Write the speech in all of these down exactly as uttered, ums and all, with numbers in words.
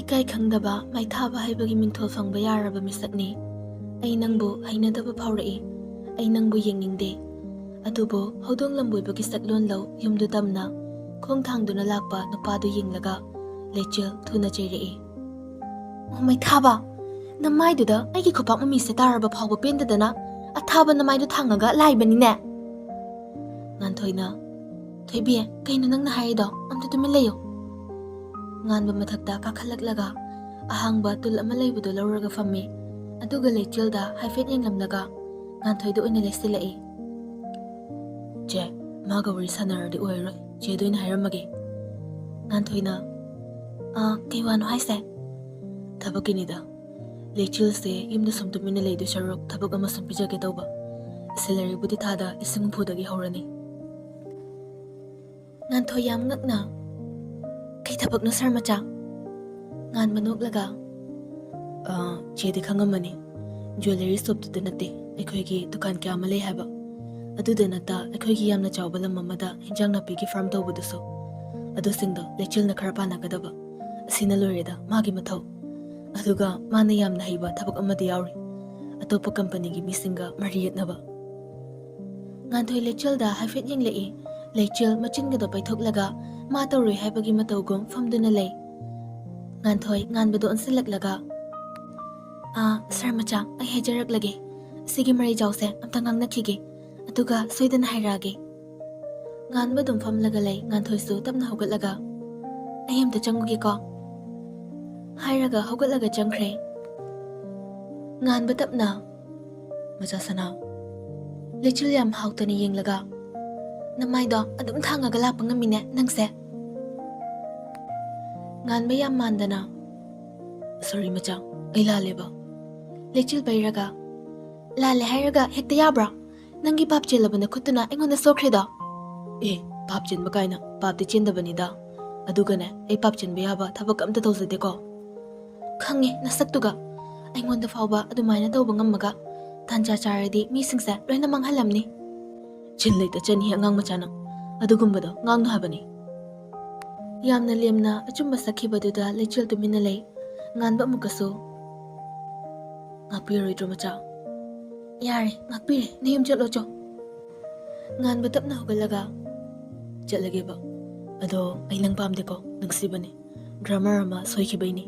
ꯏꯀꯥꯏ ꯈꯪꯗꯕ ꯃꯥꯏꯊꯥꯕ ꯍꯥꯏꯕꯒꯤ ꯃꯤꯡꯊꯣꯜ ꯐꯪꯕ ꯌꯥꯔꯕ ꯃꯤꯁꯛꯅꯤ꯫ ꯑꯩ ꯅꯪꯕꯨ ꯍꯩꯅꯗꯕ ꯐꯥꯎꯔꯛꯏ꯫ ꯑꯩ ꯅꯪꯕꯨ ꯌꯦꯡꯅꯤꯡꯗꯦ꯫ ꯑꯗꯨꯕꯨ ꯍꯧꯗꯣꯡ ꯂꯝꯕꯣꯏꯕꯒꯤ ꯁꯛꯂꯣꯟ ꯂꯧ ꯌꯨꯝꯗꯨ ꯇꯝꯅ ꯈꯣꯡ ꯊꯥꯡꯗꯨꯅ ꯂꯥꯛꯄ ꯅꯨꯄꯥꯗꯨ ꯌꯦꯡꯂꯒ ꯂꯩꯆꯤꯜ ꯊꯨꯅ ꯆꯩꯔꯛꯏ꯫ "ꯑꯣ ꯃꯩꯊꯥꯕ, ꯅꯃꯥꯏꯗꯨꯗ ꯑꯩꯒꯤ ꯈꯨꯄꯥꯛ ꯃꯃꯤꯁꯦ ꯇꯥꯔꯕ ꯐꯥꯎꯕ ꯄꯦꯟꯗꯗꯅ ꯑꯊꯥꯕ ꯅꯃꯥꯏꯗꯨ ꯊꯥꯡꯉꯒ ꯂꯥꯛꯏꯕꯅꯤꯅꯦ!" ꯉꯥꯟꯊꯣꯏꯅ, "ꯊꯣꯏꯕꯤ, ꯀꯩꯅꯣ ꯅꯪꯅ ꯍꯥꯏꯔꯤꯗꯣ? ꯑꯝꯇ ꯇꯨꯃꯤꯟ ꯂꯩꯌꯨ!" ꯉꯥꯟꯕ ꯃꯊꯛꯇ ꯀꯥꯈꯠꯂꯛꯂꯒ ꯑꯍꯥꯡꯕ ꯇꯨꯜ ꯑꯃ ꯂꯩꯕꯗꯨ ꯂꯧꯔꯒ ꯐꯝꯃꯤ꯫ ꯑꯗꯨꯒ ꯂꯩꯆꯤꯜꯗ ꯍꯥꯏꯐꯦꯠ ꯌꯦꯡꯂꯝꯂꯒ ꯉꯥꯟꯊꯣꯏꯗ ꯑꯣꯏꯅ ꯂꯩꯁꯤꯜꯂꯛꯏ꯫ "ꯆꯦ, ꯃꯥꯒ ꯋꯥꯔꯤ ꯁꯥꯟꯅꯔꯗꯤ ꯑꯣꯏꯔꯔꯣꯏ, ꯆꯦꯗ ꯑꯣꯏꯅ ꯍꯥꯏꯔꯝꯃꯒꯦ꯫" ꯉꯥꯟꯊꯣꯏꯅ, "ꯑꯥ, ꯀꯩ ꯋꯥꯅꯣ ꯍꯥꯏꯁꯦ?" "ꯊꯕꯛꯀꯤꯅꯤꯗ꯫ ꯂꯩꯆꯤꯜꯁꯦ ꯌꯨꯝꯗ ꯁꯨꯝ ꯇꯨꯃꯤꯟꯅ ꯂꯩꯗꯣꯏ ꯁꯔꯨꯛ ꯊꯕꯛ ꯑꯃ ꯁꯨꯝ ꯄꯤꯖꯒꯦ ꯇꯧꯕ꯫ ꯁꯦꯂꯔꯤꯕꯨꯗꯤ ꯊꯥꯗ ꯂꯤꯁꯤꯡ ꯍꯨꯝꯐꯨꯗꯒꯤ ꯍꯧꯔꯅꯤ꯫" ꯉꯥꯟꯊꯣꯏ ꯌꯥꯝ ꯉꯛꯅ, "ꯀꯩ ꯊꯕꯛꯅꯣ ꯁꯥꯔ ꯃꯆꯥ?" ꯉꯥꯟꯕ ꯅꯣꯛꯂꯒ, "ꯑ, ꯆꯦꯗꯤ ꯈꯪꯉꯝꯃꯅꯤ꯫ ꯖ꯭ꯋꯦꯂꯔꯤ ꯁꯣꯞꯇꯨꯗ ꯅꯠꯇꯦ, ꯑꯩꯈꯣꯏꯒꯤ ꯗꯨꯀꯥꯟ ꯀꯌꯥ ꯑꯃ ꯂꯩ ꯍꯥꯏꯕ꯫ ꯑꯗꯨꯗ ꯅꯠꯇ ꯑꯩꯈꯣꯏꯒꯤ ꯌꯥꯝꯅ ꯆꯥꯎꯕ ꯂꯝ ꯑꯃꯗ ꯍꯤꯟꯖꯥꯡ ꯅꯥꯄꯤꯒꯤ ꯐꯥꯔꯝ ꯇꯧꯕꯗꯨꯁꯨ꯫ ꯑꯗꯨꯁꯤꯡꯗꯣ ꯂꯩꯆꯤꯜꯅ ꯈꯔ ꯄꯥꯟꯅꯒꯗꯕ꯫ ꯑꯁꯤꯅ ꯂꯣꯏꯔꯦꯗ ꯃꯥꯒꯤ ꯃꯊꯧ꯫ ꯑꯗꯨꯒ ꯃꯥꯅ ꯌꯥꯝꯅ ꯍꯩꯕ ꯊꯕꯛ ꯑꯃꯗꯤ ꯌꯥꯎꯔꯤ꯫ ꯑꯇꯣꯞꯄ ꯀꯝꯄꯅꯤꯒꯤ ꯃꯤꯁꯤꯡꯒ ꯃꯔꯤ ꯌꯦꯠꯅꯕ꯫" ꯉꯥꯟꯊꯣꯏ ꯂꯩꯆꯤꯜꯗ ꯍꯥꯏꯐꯦꯠ ꯌꯦꯡꯂꯛꯏ꯫ ꯂꯩꯆꯤꯜ ꯃꯆꯤꯟꯒꯗꯣ ꯄꯩꯊꯣꯛꯂꯒ ꯃꯥ ꯇꯧꯔꯣꯏ ꯍꯥꯏꯕꯒꯤ ꯃꯇꯧꯒꯨꯝ ꯐꯝꯗꯨꯅ ꯂꯩ꯫ ꯉꯥꯟꯊꯣꯏ ꯉꯥꯟꯕꯗꯣ ꯑꯣꯟꯁꯤꯜꯂꯛꯂꯒ, "ꯑꯥ, ꯁꯥꯔ ꯃꯆꯥ, ꯑꯩ ꯍꯥꯏꯖꯔꯛꯂꯒꯦ꯫ ꯑꯁꯤꯒꯤ ꯃꯔꯩꯖꯥꯎꯁꯦ ꯑꯝꯇ ꯉꯥꯡꯅꯈꯤꯒꯦ, ꯑꯗꯨꯒ ꯁꯣꯏꯗꯅ ꯍꯥꯏꯔꯛꯑꯒꯦ꯫" ꯉꯥꯟꯕ ꯑꯗꯨꯝ ꯐꯝꯂꯒ ꯂꯩ꯫ ꯉꯥꯟꯊꯣꯏꯁꯨ ꯇꯞꯅ ꯍꯧꯒꯠꯂꯒ, "ꯑꯩ ꯑꯝꯇ ꯆꯪꯉꯨꯒꯦꯀꯣ," ꯍꯥꯏꯔꯒ ꯍꯧꯒꯠꯂꯒ ꯆꯪꯈ꯭ꯔꯦ꯫ ꯉꯥꯟꯕ ꯇꯞꯅ, "ꯃꯆꯥ ꯁꯅꯥ꯫" ꯂꯩꯆꯤꯜ ꯌꯥꯝ ꯍꯥꯎꯇꯅ ꯌꯦꯡꯂꯒ, "ꯅꯃꯥꯏꯗꯣ ꯑꯗꯨꯝ ꯊꯥꯡꯉꯒ ꯂꯥꯛꯄ ꯉꯝꯃꯤꯅꯦ ꯅꯪꯁꯦ?" ꯉꯥꯟꯕ ꯌꯥꯝ ꯃꯥꯟꯗꯅ, "ꯁꯣꯔꯤ ꯃꯆꯥ, ꯑꯩ ꯂꯥꯜꯂꯦꯕ꯫" ꯂꯩꯆꯤꯜ ꯄꯩꯔꯒ, "ꯂꯥꯜꯂꯦ ꯍꯥꯏꯔꯒ ꯍꯦꯛꯇ ꯌꯥꯕ꯭ꯔꯣ? ꯅꯪꯒꯤ ꯄꯥꯞ ꯆꯦꯜꯂꯕ ꯅꯈꯨꯠꯇꯨꯅ ꯑꯩꯉꯣꯟꯗ ꯁꯣꯛꯈ꯭ꯔꯤꯗꯣ?" "ꯑꯦ, ꯄꯥꯞ ꯆꯦꯟꯕ ꯀꯥꯏꯅ, ꯄꯥꯞꯇꯤ ꯆꯦꯟꯗꯕꯅꯤꯗ꯫ ꯑꯗꯨꯒꯅꯦ, ꯑꯩ ꯄꯥꯞ ꯆꯦꯟꯕ ꯌꯥꯕ ꯊꯕꯛ ꯑꯝꯇ ꯇꯧꯖꯗꯦꯀꯣ꯫" "ꯈꯪꯉꯦ ꯅꯁꯛꯇꯨꯒ꯫ ꯑꯩꯉꯣꯟꯗ ꯐꯥꯎꯕ ꯑꯗꯨꯃꯥꯏꯅ ꯇꯧꯕ ꯉꯝꯃꯒ ꯇꯥꯟꯖꯥ ꯆꯥꯔꯗꯤ ꯃꯤꯁꯤꯡꯁꯦ ꯂꯣꯏꯅ ꯃꯥꯡꯍꯜꯂꯝꯅꯤ꯫" "ꯆꯤꯟ ꯂꯩꯇ ꯆꯠꯅꯤ ꯑꯉꯥꯡ ꯃꯆꯥ ꯅꯪ꯫ ꯑꯗꯨꯒꯨꯝꯕꯗꯣ ꯉꯥꯡꯅꯨ ꯍꯥꯏꯕꯅꯤ꯫" ꯌꯥꯝꯅ ꯂꯦꯝꯅ ꯑꯆꯨꯝꯕ ꯁꯛꯈꯤꯕꯗꯨꯗ ꯂꯩꯆꯤꯜ ꯇꯨꯃꯤꯟꯅ ꯂꯩ꯫ ꯉꯥꯟꯕ ꯑꯃꯨꯛꯀꯁꯨ, "ꯉꯥꯛꯄꯤꯔꯣꯏꯗ꯭ꯔꯣ ꯃꯆꯥ?" "ꯌꯥꯔꯦ, ꯉꯥꯛꯄꯤꯔꯦ, ꯅꯌꯨꯝ ꯆꯠꯂꯣ ꯆꯣ꯫" ꯉꯥꯟꯕ ꯇꯞꯅ ꯍꯧꯒꯠꯂꯒ, "ꯆꯠꯂꯒꯦꯕ꯫ ꯑꯗꯣ ꯑꯩ ꯅꯪ ꯄꯥꯝꯗꯦꯀꯣ, ꯅꯨꯡꯁꯤꯕꯅꯦ꯫ ꯒ꯭ꯔꯥꯃꯔ ꯑꯃ ꯁꯣꯏꯈꯤꯕꯩꯅꯦ꯫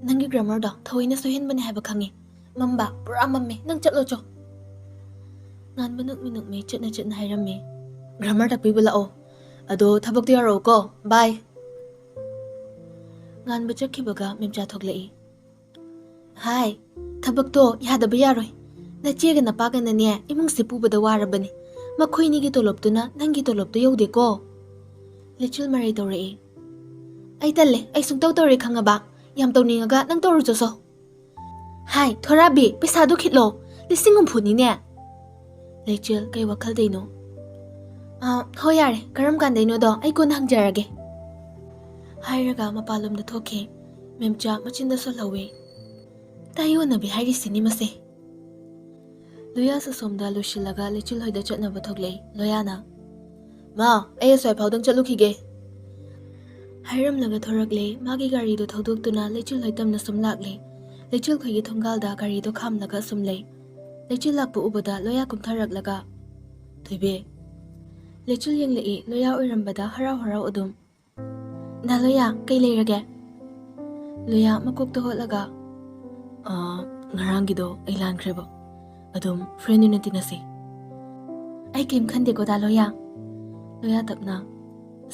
ꯅꯪꯒꯤ ꯒ꯭ꯔꯥꯃꯔꯗꯣ ꯊꯑꯣꯏꯅ ꯁꯣꯏꯍꯟꯕꯅꯦ ꯍꯥꯏꯕ ꯈꯪꯉꯦ꯫ ꯃꯝꯕ ꯄꯨꯔꯥ ꯃꯝꯃꯦ, ꯅꯪ ꯆꯠꯂꯣ ꯆꯣ꯫" ꯉꯥꯟꯕ ꯅꯣꯛꯃꯤ ꯅꯣꯛꯃꯤ ꯆꯠꯅ ꯆꯠꯅ ꯍꯥꯏꯔꯝꯃꯤ, "ꯒ꯭ꯔꯥꯃꯔ ꯇꯥꯛꯄꯤꯕ ꯂꯥꯛꯑꯣ꯫ ꯑꯗꯣ ꯊꯕꯛꯇꯣ ꯌꯥꯎꯔꯛꯎꯀꯣ, ꯕꯥꯏ꯫" ꯉꯥꯟꯕ ꯆꯠꯈꯤꯕꯒ ꯃꯦꯝꯆꯥ ꯊꯣꯛꯂꯛꯏ꯫ "ꯍꯥꯏ, ꯊꯕꯛꯇꯣ ꯌꯥꯗꯕ ꯌꯥꯔꯣꯏ꯫ ꯅꯆꯦꯒ ꯅꯄꯥꯒꯅꯅꯦ ꯏꯃꯨꯡꯁꯦ ꯄꯨꯕꯗ ꯋꯥꯔꯕꯅꯤ꯫ ꯃꯈꯣꯏꯅꯤꯒꯤ ꯇꯣꯂꯣꯞꯇꯨꯅ ꯅꯪꯒꯤ ꯇꯣꯂꯣꯞꯇꯣ ꯌꯧꯗꯦꯀꯣ꯫" ꯂꯩꯆꯤꯜ ꯃꯔꯩ ꯇꯧꯔꯛꯏ꯫ "ꯑꯩ ꯇꯜꯂꯦ, ꯑꯩ ꯁꯨꯡꯇꯧ ꯇꯧꯔꯣꯏ ꯈꯪꯉꯕ? ꯌꯥꯝ ꯇꯧꯅꯤꯡꯉꯒ ꯅꯪ ꯇꯧꯔꯨꯆꯣꯁꯣ꯫" "ꯍꯥꯏ, ꯊꯣꯔꯥꯕꯤ, ꯄꯩꯁꯥꯗꯣ ꯈꯤꯠꯂꯣ꯫ ꯂꯤꯁꯤꯡ ꯍꯨꯝꯐꯨꯅꯤꯅꯦ꯫" ꯂꯩꯆꯤꯜ, ꯀꯩ ꯋꯥꯈꯜꯗꯩꯅꯣ? "ꯑꯥ, ꯍꯣꯏ ꯌꯥꯔꯦ, ꯀꯔꯝ ꯀꯥꯟꯗꯩꯅꯣꯗꯣ ꯑꯩ ꯀꯣꯟꯅ ꯍꯪꯖꯔꯒꯦ꯫" ꯍꯥꯏꯔꯒ ꯃꯄꯥꯟꯂꯣꯝꯗ ꯊꯣꯛꯈꯤ꯫ ꯃꯦꯝꯆꯥ ꯃꯆꯤꯟꯗ ꯁꯣꯜꯍꯧꯋꯤ꯫ "ꯇꯥꯏꯌꯣꯟꯅꯕꯤ ꯍꯥꯏꯔꯤꯁꯤꯅꯤ ꯃꯁꯦ꯫" ꯂꯣꯌꯥꯁꯨ ꯁꯣꯝꯗ ꯂꯣꯏꯁꯤꯜꯂꯒ ꯂꯩꯆꯤꯜ ꯍꯣꯏꯗ ꯆꯠꯅꯕ ꯊꯣꯛꯂꯛꯏ꯫ ꯂꯣꯌꯥꯅ, "ꯃꯥ, ꯑꯩ ꯑꯁ꯭ꯋꯥꯏ ꯐꯥꯎꯗꯪ ꯆꯠꯂꯨꯈꯤꯒꯦ꯫" ꯍꯥꯏꯔꯝꯂꯒ ꯊꯣꯔꯛꯂꯦ꯫ ꯃꯥꯒꯤ ꯒꯥꯔꯤꯗꯣ ꯊꯧꯗꯣꯛꯇꯨꯅ ꯂꯩꯆꯤꯜ ꯍꯣꯏ ꯇꯝꯅ ꯁꯨꯝ ꯂꯥꯛꯂꯦ꯫ ꯂꯩꯆꯤꯜ ꯈꯣꯏꯒꯤ ꯊꯣꯡꯒꯥꯜꯗ ꯒꯥꯔꯤꯗꯣ ꯈꯥꯝꯂꯒ ꯁꯨꯝ ꯂꯩ꯫ ꯂꯩꯆꯤꯜ ꯂꯥꯛꯄ ꯎꯕꯗ ꯂꯣꯌꯥ ꯀꯨꯝꯊꯔꯛꯂꯒ, "ꯊꯣꯏꯕꯤ꯫" ꯂꯩꯆꯤꯜ ꯌꯦꯡꯂꯛꯏ, ꯂꯣꯌꯥ ꯑꯣꯏꯔꯝꯕꯗ ꯍꯔꯥꯎ ꯍꯔꯥꯎ ꯑꯗꯨꯝ, "ꯗꯥ ꯂꯣꯌꯥ, ꯀꯩ ꯂꯩꯔꯒꯦ?" ꯂꯣꯌꯥ ꯃꯀꯣꯛꯇ ꯍꯣꯠꯂꯒ, "ꯑꯥ, ꯉꯔꯥꯡꯒꯤꯗꯣ ꯑꯩ ꯂꯥꯟꯈ꯭ꯔꯦꯕ꯫ ꯑꯗꯨꯝ ꯐ꯭ꯔꯦꯟ ꯑꯣꯏꯅ ꯇꯤꯟꯅꯁꯤ꯫" "ꯑꯩ ꯀꯩꯝ ꯈꯟꯗꯦꯀꯣ, ꯗꯥ ꯂꯣꯌꯥ꯫" ꯂꯣꯌꯥ ꯇꯞꯅ,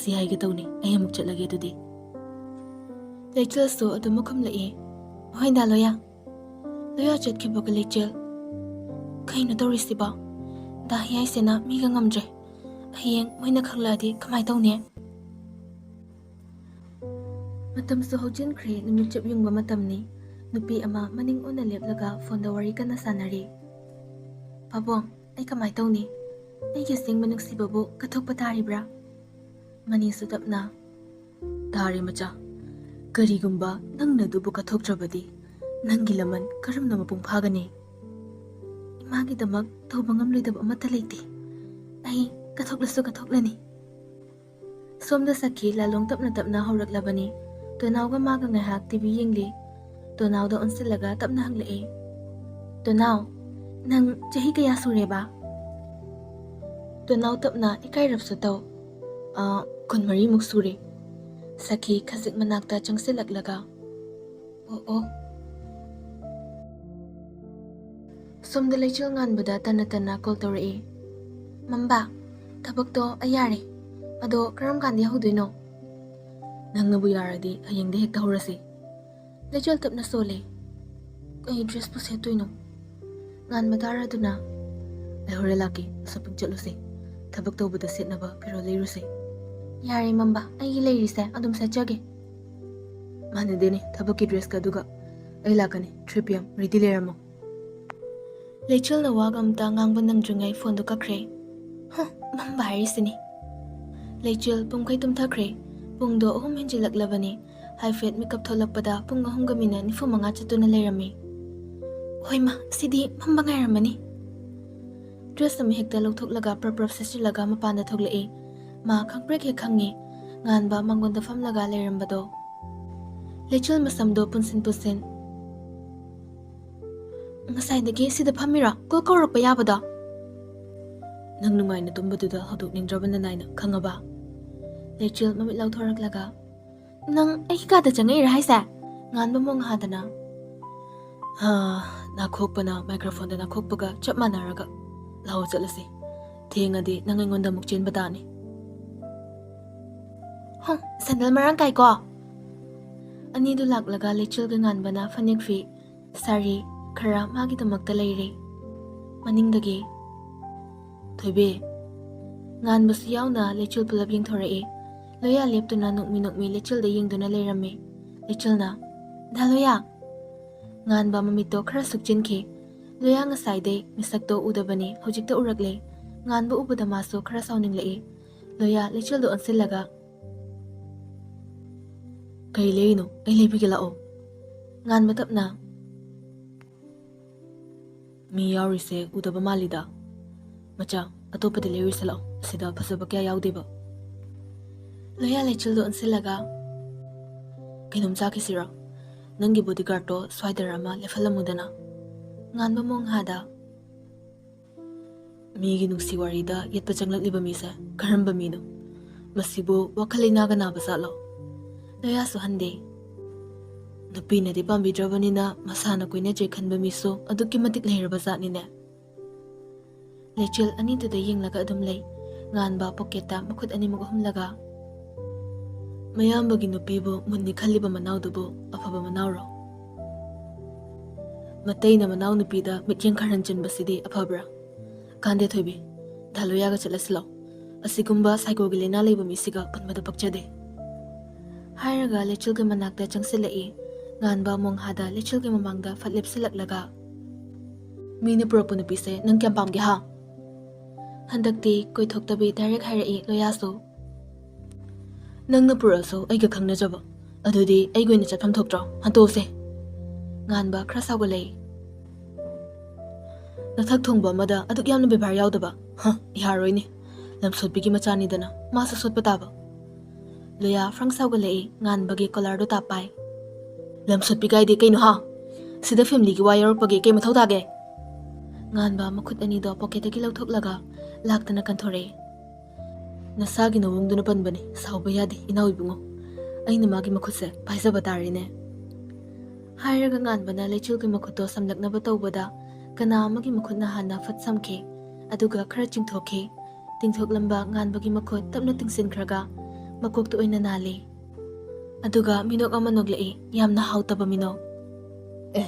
"ꯁꯤ ꯍꯥꯏꯒꯦ ꯇꯧꯅꯤ, ꯑꯩ ꯑꯃꯨꯛ ꯆꯠꯂꯒꯦ ꯑꯗꯨꯗꯤ꯫" ꯂꯩꯆꯤꯜꯁꯨ ꯑꯗꯨꯝ ꯈꯨꯝꯂꯛꯏ, "ꯍꯣꯏ, ꯗꯥ ꯂꯣꯌꯥ꯫" ꯂꯣꯌꯥ ꯆꯠꯈꯤꯕꯒ ꯂꯩꯆꯤꯜ, "ꯀꯩꯅꯣ ꯇꯧꯔꯤꯁꯤꯕꯣ? ꯗꯥ ꯍꯤꯌꯥꯏꯁꯦꯅ ꯃꯤꯒ ꯉꯝꯗ꯭ꯔꯦ꯫ ꯍꯌꯦꯡ ꯃꯣꯏꯅ ꯈꯪꯂꯛꯑꯗꯤ ꯀꯃꯥꯏ ꯇꯧꯅꯤ?" ꯃꯇꯝꯁꯨ ꯍꯧꯖꯤꯟꯈ꯭ꯔꯦ, ꯅꯨꯃꯤꯠ ꯆꯞ ꯌꯨꯡꯕ ꯃꯇꯝꯅꯤ꯫ ꯅꯨꯄꯤ ꯑꯃ ꯃꯅꯤꯡ ꯑꯣꯟꯅ ꯂꯦꯞꯂꯒ ꯐꯣꯟꯗ ꯋꯥꯔꯤ ꯀꯟꯅ ꯁꯥꯟꯅꯔꯤ꯫ "ꯄꯥꯕꯨꯡ, ꯑꯩ ꯀꯃꯥꯏ ꯇꯧꯅꯤ? ꯑꯩꯒꯤ ꯑꯁꯦꯡꯕ ꯅꯨꯡꯁꯤꯕꯕꯨ ꯀꯠꯊꯣꯛꯄ ꯇꯥꯔꯤꯕ꯭ꯔꯥ?" ꯃꯅꯤꯁꯨ ꯇꯞꯅ, "ꯇꯥꯔꯦ ꯃꯆꯥ, ꯀꯔꯤꯒꯨꯝꯕ ꯅꯪꯅ ꯑꯗꯨꯕꯨ ꯀꯠꯊꯣꯛꯇ꯭ꯔꯕꯗꯤ ꯅꯪꯒꯤ ꯂꯃꯟ ꯀꯔꯝꯅ ꯃꯄꯨꯡ ꯐꯥꯒꯅꯤ? ꯏꯃꯥꯒꯤꯗꯃꯛ ꯇꯧꯕ ꯉꯝꯂꯣꯏꯗꯕ ꯑꯃꯠꯇ ꯂꯩꯇꯦ꯫ ꯑꯩ ꯀꯠꯊꯣꯛꯂꯁꯨ ꯀꯠꯊꯣꯛꯂꯅꯤ꯫" ꯁꯣꯝꯗ ꯁꯈꯤ ꯂꯥꯂꯣꯡ ꯇꯞꯅ ꯇꯞꯅ ꯍꯧꯔꯛꯂꯕꯅꯤ꯫ ꯇꯣꯅꯥꯎꯒ ꯃꯥꯒ ꯉꯥꯏꯍꯥꯛ ꯇꯤꯚꯤ ꯌꯦꯡꯂꯤ꯫ ꯇꯣꯅꯥꯎꯗ ꯑꯣꯟꯁꯤꯜꯂꯒ ꯇꯞꯅ ꯍꯪꯂꯛꯏ, "ꯇꯣꯅꯥꯎ, ꯅꯪ ꯆꯍꯤ ꯀꯌꯥ ꯁꯨꯔꯦꯕ?" ꯇꯣꯅꯥꯎ ꯇꯞꯅ ꯏꯀꯥꯏꯔꯞꯁꯨ ꯇꯧ, "ꯑ, ꯀꯨꯟꯃꯔꯤꯃꯨꯛ ꯁꯨꯔꯦ꯫" ꯁꯈꯤ ꯈꯖꯤꯛ ꯃꯅꯥꯛꯇ ꯆꯪꯁꯤꯜꯂꯛꯂꯒ, "ꯑꯣ, ꯑꯣ꯫" ꯁꯣꯝꯗ ꯂꯩꯆꯤꯜ ꯉꯥꯟꯕꯗ ꯇꯟꯅ ꯇꯟꯅ ꯀꯣꯜ ꯇꯧꯔꯛꯏ, "ꯃꯝꯕ, ꯊꯕꯛꯇꯣ ꯑꯩ ꯌꯥꯔꯦ꯫ ꯑꯗꯣ ꯀꯔꯝ ꯀꯥꯟꯗ ꯌꯥꯍꯧꯗꯣꯏꯅꯣ?" "ꯅꯪꯅꯕꯨ ꯌꯥꯔꯗꯤ ꯍꯌꯦꯡꯗ ꯍꯦꯛꯇ ꯍꯧꯔꯁꯤ꯫" ꯂꯩꯆꯤꯜ ꯇꯞꯅ ꯁꯣꯜꯂꯤ, "ꯀꯩ ꯗ꯭ꯔꯦꯁꯄꯨ ꯁꯦꯠꯇꯣꯏꯅꯣ?" ꯉꯥꯟꯕ ꯇꯥꯔꯗꯨꯅ, "ꯑꯩ ꯍꯣꯔꯦꯟ ꯂꯥꯛꯀꯦ, ꯁꯣꯄꯤꯡ ꯆꯠꯂꯨꯁꯦ꯫ ꯊꯕꯛ ꯇꯧꯕꯗ ꯁꯦꯠꯅꯕ ꯐꯤꯔꯣꯜ ꯂꯩꯔꯨꯁꯦ꯫" "ꯌꯥꯔꯦ ꯃꯝꯕ, ꯑꯩꯒꯤ ꯂꯩꯔꯤꯁꯦ ꯑꯗꯨꯝ ꯁꯦꯠꯆꯒꯦ꯫" "ꯃꯥꯟꯅꯗꯦꯅꯦ ꯊꯕꯛꯀꯤ ꯗ꯭ꯔꯦꯁꯀ ꯑꯗꯨꯒ꯫ ꯑꯩ ꯂꯥꯛꯀꯅꯤ, three PM ready ꯂꯩꯔꯝꯃꯣ꯫" ꯂꯩꯆꯤꯜꯅ ꯋꯥꯒ ꯑꯝꯇ ꯉꯥꯡꯕ ꯅꯪꯗ꯭ꯔꯤꯉꯩ ꯐꯣꯟꯗꯨ ꯀꯛꯈ꯭ꯔꯦ꯫ ꯍ, ꯃꯝꯕ ꯍꯥꯏꯔꯤꯁꯤꯅꯤ꯫ ꯂꯩꯆꯤꯜ ꯄꯨꯡꯈꯩ ꯇꯨꯝꯊꯈ꯭ꯔꯦ꯫ ꯄꯨꯡꯗꯣ ꯑꯍꯨꯝ ꯍꯦꯟꯖꯤꯜꯂꯛꯂꯕꯅꯤ꯫ ꯍꯥꯏꯐꯦꯠ ꯃꯤꯀꯞ ꯊꯣꯛꯂꯛꯄꯗ ꯄꯨꯡ ꯑꯍꯨꯝꯒ ꯃꯤꯅꯠ ꯅꯤꯐꯨ ꯃꯉꯥ ꯆꯠꯇꯨꯅ ꯂꯩꯔꯝꯃꯤ꯫ "ꯍꯣꯏꯃ, ꯁꯤꯗꯤ ꯃꯝꯕ ꯉꯥꯏꯔꯝꯃꯅꯤ꯫" ꯗ꯭ꯔꯦꯁ ꯑꯃ ꯍꯦꯛꯇ ꯂꯧꯊꯣꯛꯂꯒ ꯄ꯭ꯔꯞ ꯄ꯭ꯔꯞ ꯁꯦꯠꯆꯤꯜꯂꯒ ꯃꯄꯥꯟꯗ ꯊꯣꯛꯂꯛꯏ꯫ ꯃꯥ ꯈꯪꯄ꯭ꯔꯦꯛ ꯍꯦꯛ ꯈꯪꯉꯤ꯫ ꯉꯥꯟꯕ ꯃꯉꯣꯟꯗ ꯐꯝꯂꯒ ꯂꯩꯔꯝꯕꯗꯣ꯫ ꯂꯩꯆꯤꯜ ꯃꯁꯝꯗꯣ ꯄꯨꯟꯁꯤꯟ ꯄꯨꯟꯁꯤꯟ꯫ "ꯉꯁꯥꯏꯗꯒꯤ ꯁꯤꯗ ꯐꯝꯃꯤꯔꯣ? ꯀꯣꯜ ꯀꯧꯔꯛꯄ ꯌꯥꯕꯗꯣ?" "ꯅꯪ ꯅꯨꯡꯉꯥꯏꯅ ꯇꯨꯝꯕꯗꯨꯗ ꯍꯧꯗꯣꯛꯅꯤꯡꯗ꯭ꯔꯕ ꯅꯅꯥꯏꯅ, ꯈꯪꯉꯕ?" ꯂꯩꯆꯤꯜ ꯃꯃꯤꯠ ꯂꯥꯎꯊꯣꯔꯛꯂꯒ, "ꯅꯪ ꯑꯩꯒꯤ ꯀꯥꯗ ꯆꯪꯉꯛꯏꯔꯥ ꯍꯥꯏꯁꯦ?" ꯉꯥꯟꯕ ꯃꯣꯡ ꯍꯥꯗꯅ, "ꯍꯥ, ꯅꯥꯈꯣꯛꯄꯅ ꯃꯥꯏꯀ꯭ꯔꯣꯐꯣꯟꯗ ꯅꯥꯈꯣꯛꯄꯒ ꯆꯞ ꯃꯥꯟꯅꯔꯒ꯫ ꯂꯥꯛꯑꯣ ꯆꯠꯂꯁꯤ꯫ ꯊꯦꯡꯉꯗꯤ ꯅꯪ ꯑꯩꯉꯣꯟꯗ ꯑꯃꯨꯛ ꯆꯦꯟꯕ ꯇꯥꯅꯤ꯫" "ꯍꯨꯝ, ꯁꯦꯟꯗꯜ ꯃꯔꯥꯡ ꯀꯥꯏꯀꯣ?" ꯑꯅꯤꯗꯨ ꯂꯥꯛꯂꯒ ꯂꯩꯆꯤꯜꯒ ꯉꯥꯟꯕꯅ ꯐꯅꯦꯛ ꯐꯤ, ꯁꯥꯔꯤ ꯈꯔ ꯃꯥꯒꯤꯗꯃꯛꯇ ꯂꯩꯔꯦ꯫ ꯃꯅꯤꯡꯗꯒꯤ, "ꯊꯣꯏꯕꯤ꯫" ꯉꯥꯟꯕꯁꯨ ꯌꯥꯎꯅ ꯂꯩꯆꯤꯜ ꯄꯨꯂꯞ ꯌꯦꯡꯊꯣꯔꯛꯏ꯫ ꯂꯣꯌꯥ ꯂꯦꯞꯇꯨꯅ ꯅꯣꯛꯃꯤ ꯅꯣꯛꯃꯤ ꯂꯩꯆꯤꯜꯗ ꯌꯦꯡꯗꯨꯅ ꯂꯩꯔꯝꯃꯤ꯫ ꯂꯩꯆꯤꯜꯅ, "ꯗꯥ ꯂꯣꯌꯥ!" ꯉꯥꯟꯕ ꯃꯃꯤꯠꯇꯣ ꯈꯔ ꯁꯨꯛꯆꯤꯟꯈꯤ꯫ ꯂꯣꯌꯥ ꯉꯁꯥꯏꯗꯩ ꯃꯤꯁꯛꯇꯣ ꯎꯗꯕꯅꯤ, ꯍꯧꯖꯤꯛꯇ ꯎꯔꯛꯂꯦ꯫ ꯉꯥꯟꯕ ꯎꯕꯗ ꯃꯥꯁꯨ ꯈꯔ ꯁꯥꯎꯅꯤꯡꯂꯛꯏ꯫ ꯂꯣꯌꯥ ꯂꯩꯆꯤꯜꯗ ꯑꯣꯟꯁꯤꯜꯂꯒ, "ꯀꯩ ꯂꯩꯔꯤꯅꯣ? ꯑꯩ ꯂꯩꯕꯤꯒꯦ ꯂꯥꯛꯑꯣ꯫" ꯉꯥꯟꯕ ꯇꯞꯅ, "ꯃꯤ ꯌꯥꯎꯔꯤꯁꯦ ꯎꯗꯕ ꯃꯥꯜꯂꯤꯗ꯫ ꯃꯆꯥ, ꯑꯇꯣꯞꯄꯗ ꯂꯩꯔꯨꯁꯤ ꯂꯥꯛꯑꯣ, ꯑꯁꯤꯗ ꯐꯖꯕ ꯀꯌꯥ ꯌꯥꯎꯗꯦꯕ꯫" ꯂꯣꯌꯥ ꯂꯩꯆꯤꯜꯗꯣ ꯑꯣꯟꯁꯤꯜꯂꯒ, "ꯀꯩꯅꯣꯝ ꯆꯥꯈꯤꯁꯤꯔꯣ? ꯅꯪꯒꯤ ꯕꯣꯗꯤꯒꯥꯔꯗꯇꯣ ꯁ꯭ꯋꯥꯏꯗꯔ ꯑꯃ ꯂꯦꯞꯍꯜꯂꯝꯃꯨꯗꯅ꯫" ꯉꯥꯟꯕ ꯃꯣꯡꯍꯥꯗ, "ꯃꯤꯒꯤ ꯅꯨꯡꯁꯤ ꯋꯥꯔꯤꯗ ꯌꯦꯠꯄ ꯆꯪꯂꯛꯂꯤꯕ ꯃꯤꯁꯦ ꯀꯔꯝꯕ ꯃꯤꯅꯣ? ꯃꯁꯤꯕꯨ ꯋꯥꯈꯜ ꯂꯩꯅꯥꯒ ꯅꯥꯕ ꯖꯥꯠꯂꯣ?" ꯂꯣꯌꯥꯁꯨ ꯍꯟꯗꯦ꯫ "ꯅꯨꯄꯤꯅꯗꯤ ꯄꯥꯝꯕꯤꯗ꯭ꯔꯕꯅꯤꯅ ꯃꯁꯥꯅ ꯀꯣꯏꯅꯖꯩ ꯈꯟꯕ ꯃꯤꯁꯨ ꯑꯗꯨꯛꯀꯤ ꯃꯇꯤꯛ ꯂꯩꯔꯕ ꯖꯥꯠꯅꯤꯅꯦ꯫" ꯂꯩꯆꯤꯜ ꯑꯅꯤꯗꯨꯗ ꯌꯦꯡꯂꯒ ꯑꯗꯨꯝ ꯂꯩ꯫ ꯉꯥꯟꯕ ꯄꯣꯀꯦꯠꯇ ꯃꯈꯨꯠ ꯑꯅꯤꯃꯛ ꯍꯨꯝꯂꯒ, "ꯃꯌꯥꯝꯕꯒꯤ ꯅꯨꯄꯤꯕꯨ ꯃꯨꯟꯅꯤ ꯈꯜꯂꯤꯕ ꯃꯅꯥꯎꯗꯨꯕꯨ ꯑꯐꯕ ꯃꯅꯥꯎꯔꯣ? ꯃꯇꯩꯅ ꯃꯅꯥꯎ ꯅꯨꯄꯤꯗ ꯃꯤꯠꯌꯦꯡ ꯈꯔ ꯍꯟꯖꯤꯟꯕꯁꯤꯗꯤ ꯑꯐꯕ꯭ꯔꯥ? ꯀꯥꯟꯗꯦ ꯊꯣꯏꯕꯤ, ꯗꯥ ꯂꯣꯌꯥꯒ ꯆꯠꯂꯁꯤ ꯂꯥꯎ꯫ ꯑꯁꯤꯒꯨꯝꯕ ꯁꯥꯏꯀꯣꯒꯤ ꯂꯥꯏꯅꯥ ꯂꯩꯕ ꯃꯤꯁꯤꯒ ꯄꯨꯟꯕꯗ ꯄꯛꯆꯗꯦ꯫" ꯍꯥꯏꯔꯒ ꯂꯩꯆꯤꯜꯒꯤ ꯃꯅꯥꯛꯇ ꯆꯪꯁꯤꯜꯂꯛꯏ꯫ ꯉꯥꯟꯕ ꯃꯣꯡꯍꯥꯗ ꯂꯩꯆꯤꯜꯒꯤ ꯃꯃꯥꯡꯗ ꯐꯠ ꯂꯦꯞꯁꯤꯜꯂꯛꯂꯒ, "ꯃꯤꯅ ꯄꯨꯔꯛꯄ ꯅꯨꯄꯤꯁꯦ ꯅꯪ ꯀꯌꯥꯝ ꯄꯥꯝꯒꯦ ꯍꯥ?" ꯍꯟꯗꯛꯇꯤ ꯀꯣꯏꯊꯣꯛꯇꯕꯤ ꯗꯥꯏꯔꯦꯛ ꯍꯥꯏꯔꯛꯏ ꯂꯣꯌꯥꯁꯨ꯫ "ꯅꯪꯅ ꯄꯨꯔꯛꯑꯁꯨ ꯑꯩꯒ ꯈꯪꯅꯖꯕ꯫ ꯑꯗꯨꯗꯤ ꯑꯩꯒꯤ ꯑꯣꯏꯅ ꯆꯠꯐꯝ ꯊꯣꯛꯇ꯭ꯔꯣ? ꯍꯟꯇꯣꯛꯑꯁꯦ꯫" ꯉꯥꯟꯕ ꯈꯔ ꯁꯥꯎꯒꯠꯂꯛꯏ꯫ "ꯅꯊꯛ ꯊꯣꯡꯕ ꯑꯃꯗ ꯑꯗꯨꯛ ꯌꯥꯝꯅ ꯕꯦꯕꯥꯔ ꯌꯥꯎꯗꯕ? ꯍ, ꯌꯥꯔꯣꯏꯅꯦ꯫ ꯂꯝꯁꯣꯠꯄꯤꯒꯤ ꯃꯆꯥꯅꯤꯗꯅ, ꯃꯥꯁꯨ ꯁꯣꯠꯄ ꯇꯥꯕ꯫" ꯂꯣꯌꯥ ꯐ꯭ꯔꯪ ꯁꯥꯎꯒꯠꯂꯛꯏ, ꯉꯥꯟꯕꯒꯤ ꯀꯣꯂꯔꯗꯣ ꯇꯥꯞ ꯄꯥꯏ꯫ "ꯂꯝꯁꯣꯠꯄꯤ ꯀꯥꯏꯗꯤ ꯀꯩꯅꯣ ꯍꯥ? ꯁꯤꯗ ꯐꯦꯃꯤꯂꯤꯒꯤ ꯋꯥ ꯌꯥꯎꯔꯛꯄꯒꯤ ꯀꯩ ꯃꯊꯧ ꯇꯥꯒꯦ?" ꯉꯥꯟꯕ ꯃꯈꯨꯠ ꯑꯅꯤꯗꯣ ꯄꯣꯀꯦꯠꯇꯒꯤ ꯂꯧꯊꯣꯛꯂꯒ ꯂꯥꯛꯇꯅ ꯀꯟꯊꯣꯔꯛꯏ꯫ "ꯅꯁꯥꯒꯤ ꯅꯑꯣꯡꯗꯨꯅ ꯄꯟꯕꯅꯤ, ꯁꯥꯎꯕ ꯌꯥꯗꯦ ꯏꯅꯥꯎ ꯏꯕꯨꯡꯉꯣ꯫ ꯑꯩꯅ ꯃꯥꯒꯤ ꯃꯈꯨꯠꯁꯦ ꯄꯥꯏꯖꯕ ꯇꯥꯔꯦꯅꯦ꯫" ꯍꯥꯏꯔꯒ ꯉꯥꯟꯕꯅ ꯂꯩꯆꯤꯜꯒꯤ ꯃꯈꯨꯠꯇꯣ ꯁꯝꯂꯛꯅꯕ ꯇꯧꯕꯗ ꯀꯅꯥ ꯑꯃꯒꯤ ꯃꯈꯨꯠꯅ ꯍꯥꯟꯅ ꯐꯠ ꯁꯝꯈꯤ, ꯑꯗꯨꯒ ꯈꯔ ꯆꯤꯡꯊꯣꯛꯈꯤ꯫ ꯇꯤꯡꯊꯣꯛꯂꯝꯕ ꯉꯥꯟꯕꯒꯤ ꯃꯈꯨꯠ ꯇꯞꯅ ꯇꯤꯡꯁꯤꯟꯈ꯭ꯔꯒ ꯃꯀꯣꯛꯇ ꯑꯣꯏꯅ ꯅꯥꯜꯂꯤ꯫ ꯑꯗꯨꯒ ꯃꯤꯅꯣꯛ ꯑꯃ ꯅꯣꯛꯂꯛꯏ, ꯌꯥꯝꯅ ꯍꯥꯎꯇꯕ ꯃꯤꯅꯣꯛ꯫ ꯑꯦ꯫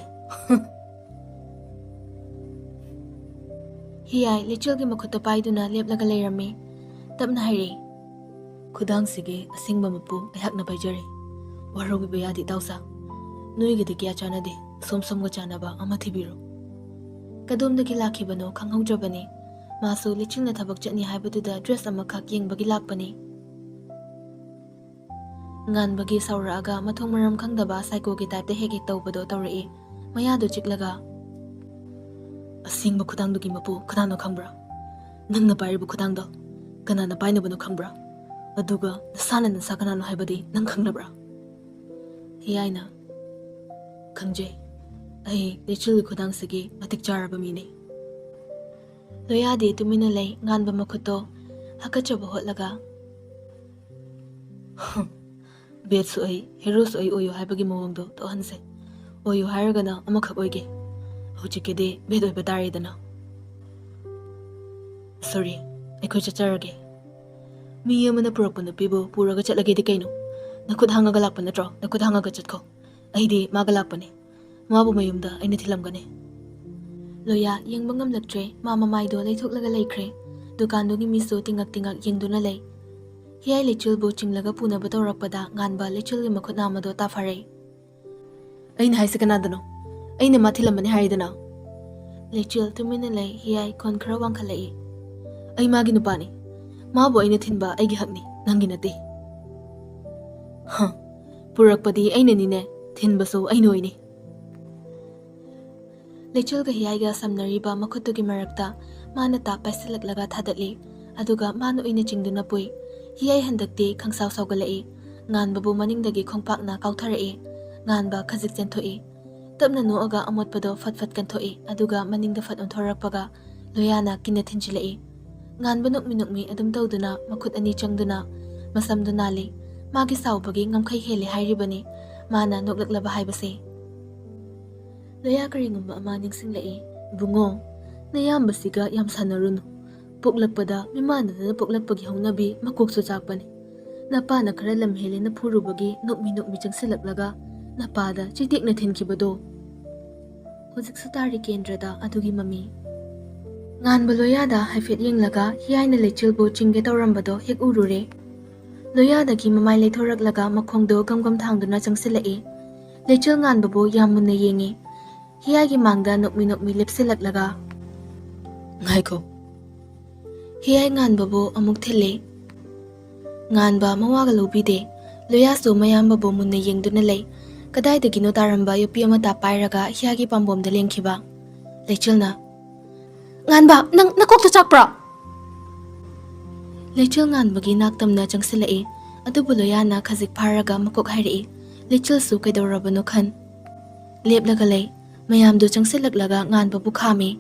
ꯍꯤꯌꯥꯏ ꯂꯩꯆꯤꯜꯒꯤ ꯃꯈꯨꯠꯇ ꯄꯥꯏꯗꯨꯅ ꯂꯦꯞꯂꯒ ꯂꯩꯔꯝꯃꯤ꯫ ꯇꯞꯅ ꯍꯥꯏꯔꯛꯏ, "ꯈꯨꯗꯥꯡꯁꯤꯒꯤ ꯑꯁꯦꯡꯕ ꯃꯄꯨ ꯑꯩꯍꯥꯛꯅ ꯄꯥꯏꯖꯔꯦ꯫ ꯋꯥꯔꯧꯕꯤꯕ ꯌꯥꯗꯦ ꯏꯇꯥꯎꯁꯥ꯫ ꯅꯣꯏꯒꯗꯤ ꯀꯌꯥ ꯆꯥꯟꯅꯗꯦ꯫ ꯁꯣꯝ ꯁꯣꯝꯒ ꯆꯥꯟꯅꯕ ꯑꯃ ꯊꯤꯕꯤꯔꯣ꯫" ꯀꯗꯣꯝꯗꯒꯤ ꯂꯥꯛꯈꯤꯕꯅꯣ ꯈꯪꯍꯧꯗ꯭ꯔꯕꯅꯤ꯫ ꯃꯥꯁꯨ ꯂꯩꯆꯤꯜꯅ ꯊꯕꯛ ꯆꯠꯅꯤ ꯍꯥꯏꯕꯗꯨꯗ ꯗ꯭ꯔꯦꯁ ꯑꯃꯈꯛ ꯌꯦꯡꯕꯒꯤ ꯂꯥꯛꯄꯅꯤ꯫ ꯉꯥꯟꯕꯒꯤ ꯁꯥꯎꯔꯛꯑꯒ ꯃꯊꯣꯡ ꯃꯔꯝ ꯈꯪꯗꯕ ꯁꯥꯏꯀꯣꯒꯤ ꯇꯥꯏꯞꯇ ꯍꯦꯛ ꯍꯦꯛ ꯇꯧꯕꯗꯣ ꯇꯧꯔꯛꯏ, ꯃꯌꯥꯗꯨ ꯆꯤꯛꯂꯒ꯫ "ꯑꯁꯦꯡꯕ ꯈꯨꯗꯥꯡꯗꯨꯒꯤ ꯃꯄꯨ ꯀꯅꯥꯅꯣ ꯈꯪꯕ꯭ꯔꯥ? ꯅꯪꯅ ꯄꯥꯏꯔꯤꯕ ꯈꯨꯗꯥꯡꯗꯣ ꯀꯅꯥꯅ ꯄꯥꯏꯅꯕꯅꯣ ꯈꯪꯕ꯭ꯔꯥ? ꯑꯗꯨꯒ ꯅꯁꯥꯅ ꯅꯁꯥ ꯀꯅꯥꯅꯣ ꯍꯥꯏꯕꯗꯤ ꯅꯪ ꯈꯪꯅꯕ꯭ꯔꯥ? ꯍꯤꯌꯥꯏꯅ, "ꯈꯪꯖꯩ꯫ ꯑꯩ ꯂꯩꯆꯤꯜꯒꯤ ꯈꯨꯗꯥꯡꯁꯤꯒꯤ ꯃꯇꯤꯛ ꯆꯥꯔꯕ ꯃꯤꯅꯤ꯫" ꯂꯣꯌꯥꯗꯤ ꯇꯨꯃꯤꯟꯅ ꯂꯩ, ꯉꯥꯟꯕ ꯃꯈꯨꯠꯇꯣ ꯍꯥꯀꯠꯆꯕ ꯍꯣꯠꯂꯒ, "ꯕꯦꯠꯁꯨ ꯑꯩ, ꯍꯦꯔꯣꯁꯨ ꯑꯩ ꯑꯣꯏꯌꯨ ꯍꯥꯏꯕꯒꯤ ꯃꯑꯣꯡꯗꯣ ꯇꯣꯛꯍꯟꯁꯦ꯫ ꯑꯣꯏꯌꯨ ꯍꯥꯏꯔꯒꯅ ꯑꯃꯈꯛ ꯑꯣꯏꯒꯦ꯫ ꯍꯧꯖꯤꯛꯀꯤꯗꯤ ꯕꯦꯠ ꯑꯣꯏꯕ ꯇꯥꯔꯦꯗꯅ꯫ ꯁꯣꯔꯤ, ꯑꯩꯈꯣꯏ ꯆꯠꯆꯔꯒꯦ꯫" "ꯃꯤ ꯑꯃꯅ ꯄꯨꯔꯛꯄ ꯅꯨꯄꯤꯕꯨ ꯄꯨꯔꯒ ꯆꯠꯂꯒꯦꯗꯤ ꯀꯩꯅꯣ? ꯅꯈꯨꯠ ꯍꯥꯡꯉꯒ ꯂꯥꯛꯄ ꯅꯠꯇ꯭ꯔꯣ? ꯅꯈꯨꯠ ꯍꯥꯡꯉꯒ ꯆꯠꯈꯣ꯫ ꯑꯩꯗꯤ ꯃꯥꯒ ꯂꯥꯛꯄꯅꯦ꯫ ꯃꯥꯕꯨ ꯃꯌꯨꯝꯗ ꯑꯩꯅ ꯊꯤꯜꯂꯝꯒꯅꯤ꯫" ꯂꯣꯌꯥ ꯌꯦꯡꯕ ꯉꯝꯂꯛꯇ꯭ꯔꯦ꯫ ꯃꯥ ꯃꯃꯥꯏꯗꯣ ꯂꯩꯊꯣꯛꯂꯒ ꯂꯩꯈ꯭ꯔꯦ꯫ ꯗꯨꯀꯥꯟꯗꯨꯒꯤ ꯃꯤꯁꯨ ꯇꯤꯡꯉꯛ ꯇꯤꯡꯉꯛ ꯌꯦꯡꯗꯨꯅ ꯂꯩ꯫ ꯍꯤꯌꯥꯏ ꯂꯩꯆꯤꯜꯕꯨ ꯆꯤꯡꯂꯒ ꯄꯨꯅꯕ ꯇꯧꯔꯛꯄꯗ ꯉꯥꯟꯕ ꯂꯩꯆꯤꯜꯒꯤ ꯃꯈꯨꯠ ꯅꯥꯝꯃꯗꯣ ꯇꯥꯐꯔꯦ꯫ "ꯑꯩꯅ ꯍꯥꯏꯁꯦ ꯀꯅꯥꯗꯅꯣ? ꯑꯩꯅ ꯃꯥ ꯊꯤꯜꯂꯝꯕꯅꯤ ꯍꯥꯏꯔꯤꯗꯅ꯫" ꯂꯩꯆꯤꯜ ꯇꯨꯃꯤꯟꯅ ꯂꯩ꯫ ꯍꯤꯌꯥꯏ ꯈꯣꯟ ꯈꯔ ꯋꯥꯡꯈꯠꯂꯛꯏ꯫ "ꯑꯩ ꯃꯥꯒꯤ ꯅꯨꯄꯥꯅꯤ꯫ ꯃꯥꯕꯨ ꯑꯩꯅ ꯊꯤꯟꯕ ꯑꯩꯒꯤ ꯍꯛꯅꯤ, ꯅꯪꯒꯤ ꯅꯠꯇꯦ꯫" "ꯍ, ꯄꯨꯔꯛꯄꯗꯤ ꯑꯩꯅꯅꯤꯅꯦ, ꯊꯤꯟꯕꯁꯨ ꯑꯩꯅ ꯑꯣꯏꯅꯤ꯫" ꯂꯩꯆꯤꯜꯒ ꯍꯤꯌꯥꯏꯒ ꯁꯝꯅꯔꯤꯕ ꯃꯈꯨꯠꯇꯨꯒꯤ ꯃꯔꯛꯇ ꯃꯥꯅ ꯇꯥꯞ ꯄꯥꯏꯁꯤꯜꯂꯛꯂꯒ ꯊꯥꯗꯠꯂꯤ꯫ ꯑꯗꯨꯒ ꯃꯥꯅ ꯑꯣꯏꯅ ꯆꯤꯡꯗꯨꯅ ꯄꯨꯏ꯫ ꯍꯤꯌꯥꯏ ꯍꯟꯗꯛꯇꯤ ꯈꯪꯁꯥꯎ ꯁꯥꯎꯒꯠꯂꯛꯏ꯫ ꯉꯥꯟꯕꯕꯨ ꯃꯅꯤꯡꯗꯒꯤ ꯈꯣꯡꯄꯥꯛꯅ ꯀꯥꯎꯊꯔꯛꯏ꯫ ꯉꯥꯟꯕ ꯈꯖꯤꯛ ꯆꯦꯟꯊꯣꯛꯏ꯫ ꯇꯞꯅ ꯅꯣꯛꯑꯒ ꯑꯃꯣꯠꯄꯗꯣ ꯐꯠ ꯐꯠ ꯀꯟꯊꯣꯛꯏ, ꯑꯗꯨꯒ ꯃꯅꯤꯡꯗ ꯐꯠ ꯑꯣꯟꯊꯣꯔꯛꯄꯒ ꯂꯣꯌꯥꯅ ꯀꯤꯟꯅ ꯊꯤꯟꯖꯤꯜꯂꯛꯏ꯫ ꯉꯥꯟꯕ ꯅꯣꯛꯃꯤ ꯅꯣꯛꯃꯤ ꯑꯗꯨꯝ ꯇꯧꯗꯨꯅ ꯃꯈꯨꯠ ꯑꯅꯤ ꯆꯪꯗꯨꯅ ꯃꯁꯝꯗꯨ ꯅꯥꯜꯂꯤ꯫ ꯃꯥꯒꯤ ꯁꯥꯎꯕꯒꯤ ꯉꯝꯈꯩ ꯍꯦꯜꯂꯦ ꯍꯥꯏꯔꯤꯕꯅꯤ ꯃꯥꯅ ꯅꯣꯛꯂꯛꯂꯕ ꯍꯥꯏꯕꯁꯦ꯫ ꯂꯣꯌꯥ ꯀꯔꯤꯒꯨꯝꯕ ꯑꯃ ꯅꯤꯡꯁꯤꯡꯂꯛꯏ꯫ "ꯏꯕꯨꯡꯉꯣ, ꯅꯌꯥꯝꯕꯁꯤꯒ ꯌꯥꯝ ꯁꯥꯟꯅꯔꯨꯅꯨ꯫ ꯄꯣꯛꯂꯛꯄꯗ ꯃꯤꯃꯥꯟꯅꯗꯅ ꯄꯣꯛꯂꯛꯄꯒꯤ ꯍꯧꯅꯕꯤ ꯃꯀꯣꯛꯁꯨ ꯆꯥꯛꯄꯅꯤ꯫ ꯅꯄꯥꯅ ꯈꯔ ꯂꯝ ꯍꯦꯜꯂꯦꯅ ꯐꯨꯔꯨꯕꯒꯤ ꯅꯣꯛꯃꯤ ꯅꯣꯛꯃꯤ ꯆꯪꯁꯤꯜꯂꯛꯂꯒ ꯅꯄꯥꯗ ꯆꯩꯇꯦꯛꯅ ꯊꯤꯟꯈꯤꯕꯗꯣ꯫ ꯍꯧꯖꯤꯛꯁꯨ ꯇꯥꯔꯤ ꯀꯦꯟꯗ꯭ꯔꯗ ꯑꯗꯨꯒꯤ ꯃꯃꯤ꯫" ꯉꯥꯟꯕ ꯂꯣꯌꯥꯗ ꯍꯥꯏꯐꯦꯠ ꯌꯦꯡꯂꯒ ꯍꯤꯌꯥꯏꯅ ꯂꯩꯆꯤꯜꯕꯨ ꯆꯤꯡꯒꯦ ꯇꯧꯔꯝꯕꯗꯣ ꯍꯦꯛ ꯎꯔꯨꯔꯦ꯫ ꯂꯣꯌꯥꯗꯒꯤ ꯃꯃꯥꯏ ꯂꯩꯊꯣꯔꯛꯂꯒ ꯃꯈꯣꯡꯗꯣ ꯒꯝ ꯒꯝ ꯊꯥꯡꯗꯨꯅ ꯆꯪꯁꯤꯜꯂꯛꯏ꯫ ꯂꯩꯆꯤꯜ ꯉꯥꯟꯕꯕꯨ ꯌꯥꯝ ꯃꯨꯟꯅ ꯌꯦꯡꯉꯤ꯫ ꯍꯤꯌꯥꯏꯒꯤ ꯃꯥꯡꯗ ꯅꯣꯛꯃꯤ ꯅꯣꯛꯃꯤ ꯂꯦꯞꯁꯤꯜꯂꯛꯂꯒ, "ꯉꯥꯏꯈꯣ꯫" ꯍꯤꯌꯥꯏ ꯉꯥꯟꯕꯕꯨ ꯑꯃꯨꯛ ꯊꯤꯜꯂꯤ꯫ ꯉꯥꯟꯕ ꯃꯋꯥꯒ ꯂꯧꯕꯤꯗꯦ꯫ ꯂꯣꯌꯥꯁꯨ ꯃꯌꯥꯝꯕꯕꯨ ꯃꯨꯟꯅ ꯌꯦꯡꯗꯨꯅ ꯂꯩ꯫ ꯀꯗꯥꯏꯗꯒꯤꯅꯣ ꯇꯥꯔꯝꯕ ꯌꯣꯠꯄꯤ ꯑꯃ ꯇꯥꯞ ꯄꯥꯏꯔꯒ ꯍꯤꯌꯥꯏꯒꯤ ꯄꯥꯝꯕꯣꯝꯗ ꯂꯦꯡꯈꯤꯕ꯫ ꯂꯩꯆꯤꯜꯅ, "ꯉꯥꯟꯕ, ꯅꯪ ꯅꯀꯣꯛꯇ ꯆꯥꯛꯄ꯭ꯔꯣ?" ꯂꯩꯆꯤꯜ ꯉꯥꯟꯕꯒꯤ ꯅꯥꯛꯇꯝꯅ ꯆꯪꯁꯤꯜꯂꯛꯏ꯫ ꯑꯗꯨꯕꯨ ꯂꯣꯌꯥꯅ ꯈꯖꯤꯛ ꯐꯥꯔꯒ ꯃꯀꯣꯛ ꯍꯥꯏꯔꯛꯏ, "ꯂꯩꯆꯤꯜꯁꯨ ꯀꯩꯗꯧꯔꯕꯅꯣ ꯈꯟ?" ꯂꯦꯞꯂꯒ ꯂꯩ꯫ ꯃꯌꯥꯝꯗꯨ ꯆꯪꯁꯤꯜꯂꯛꯂꯒ ꯉꯥꯟꯕꯕꯨ ꯈꯥꯝꯃꯤ꯫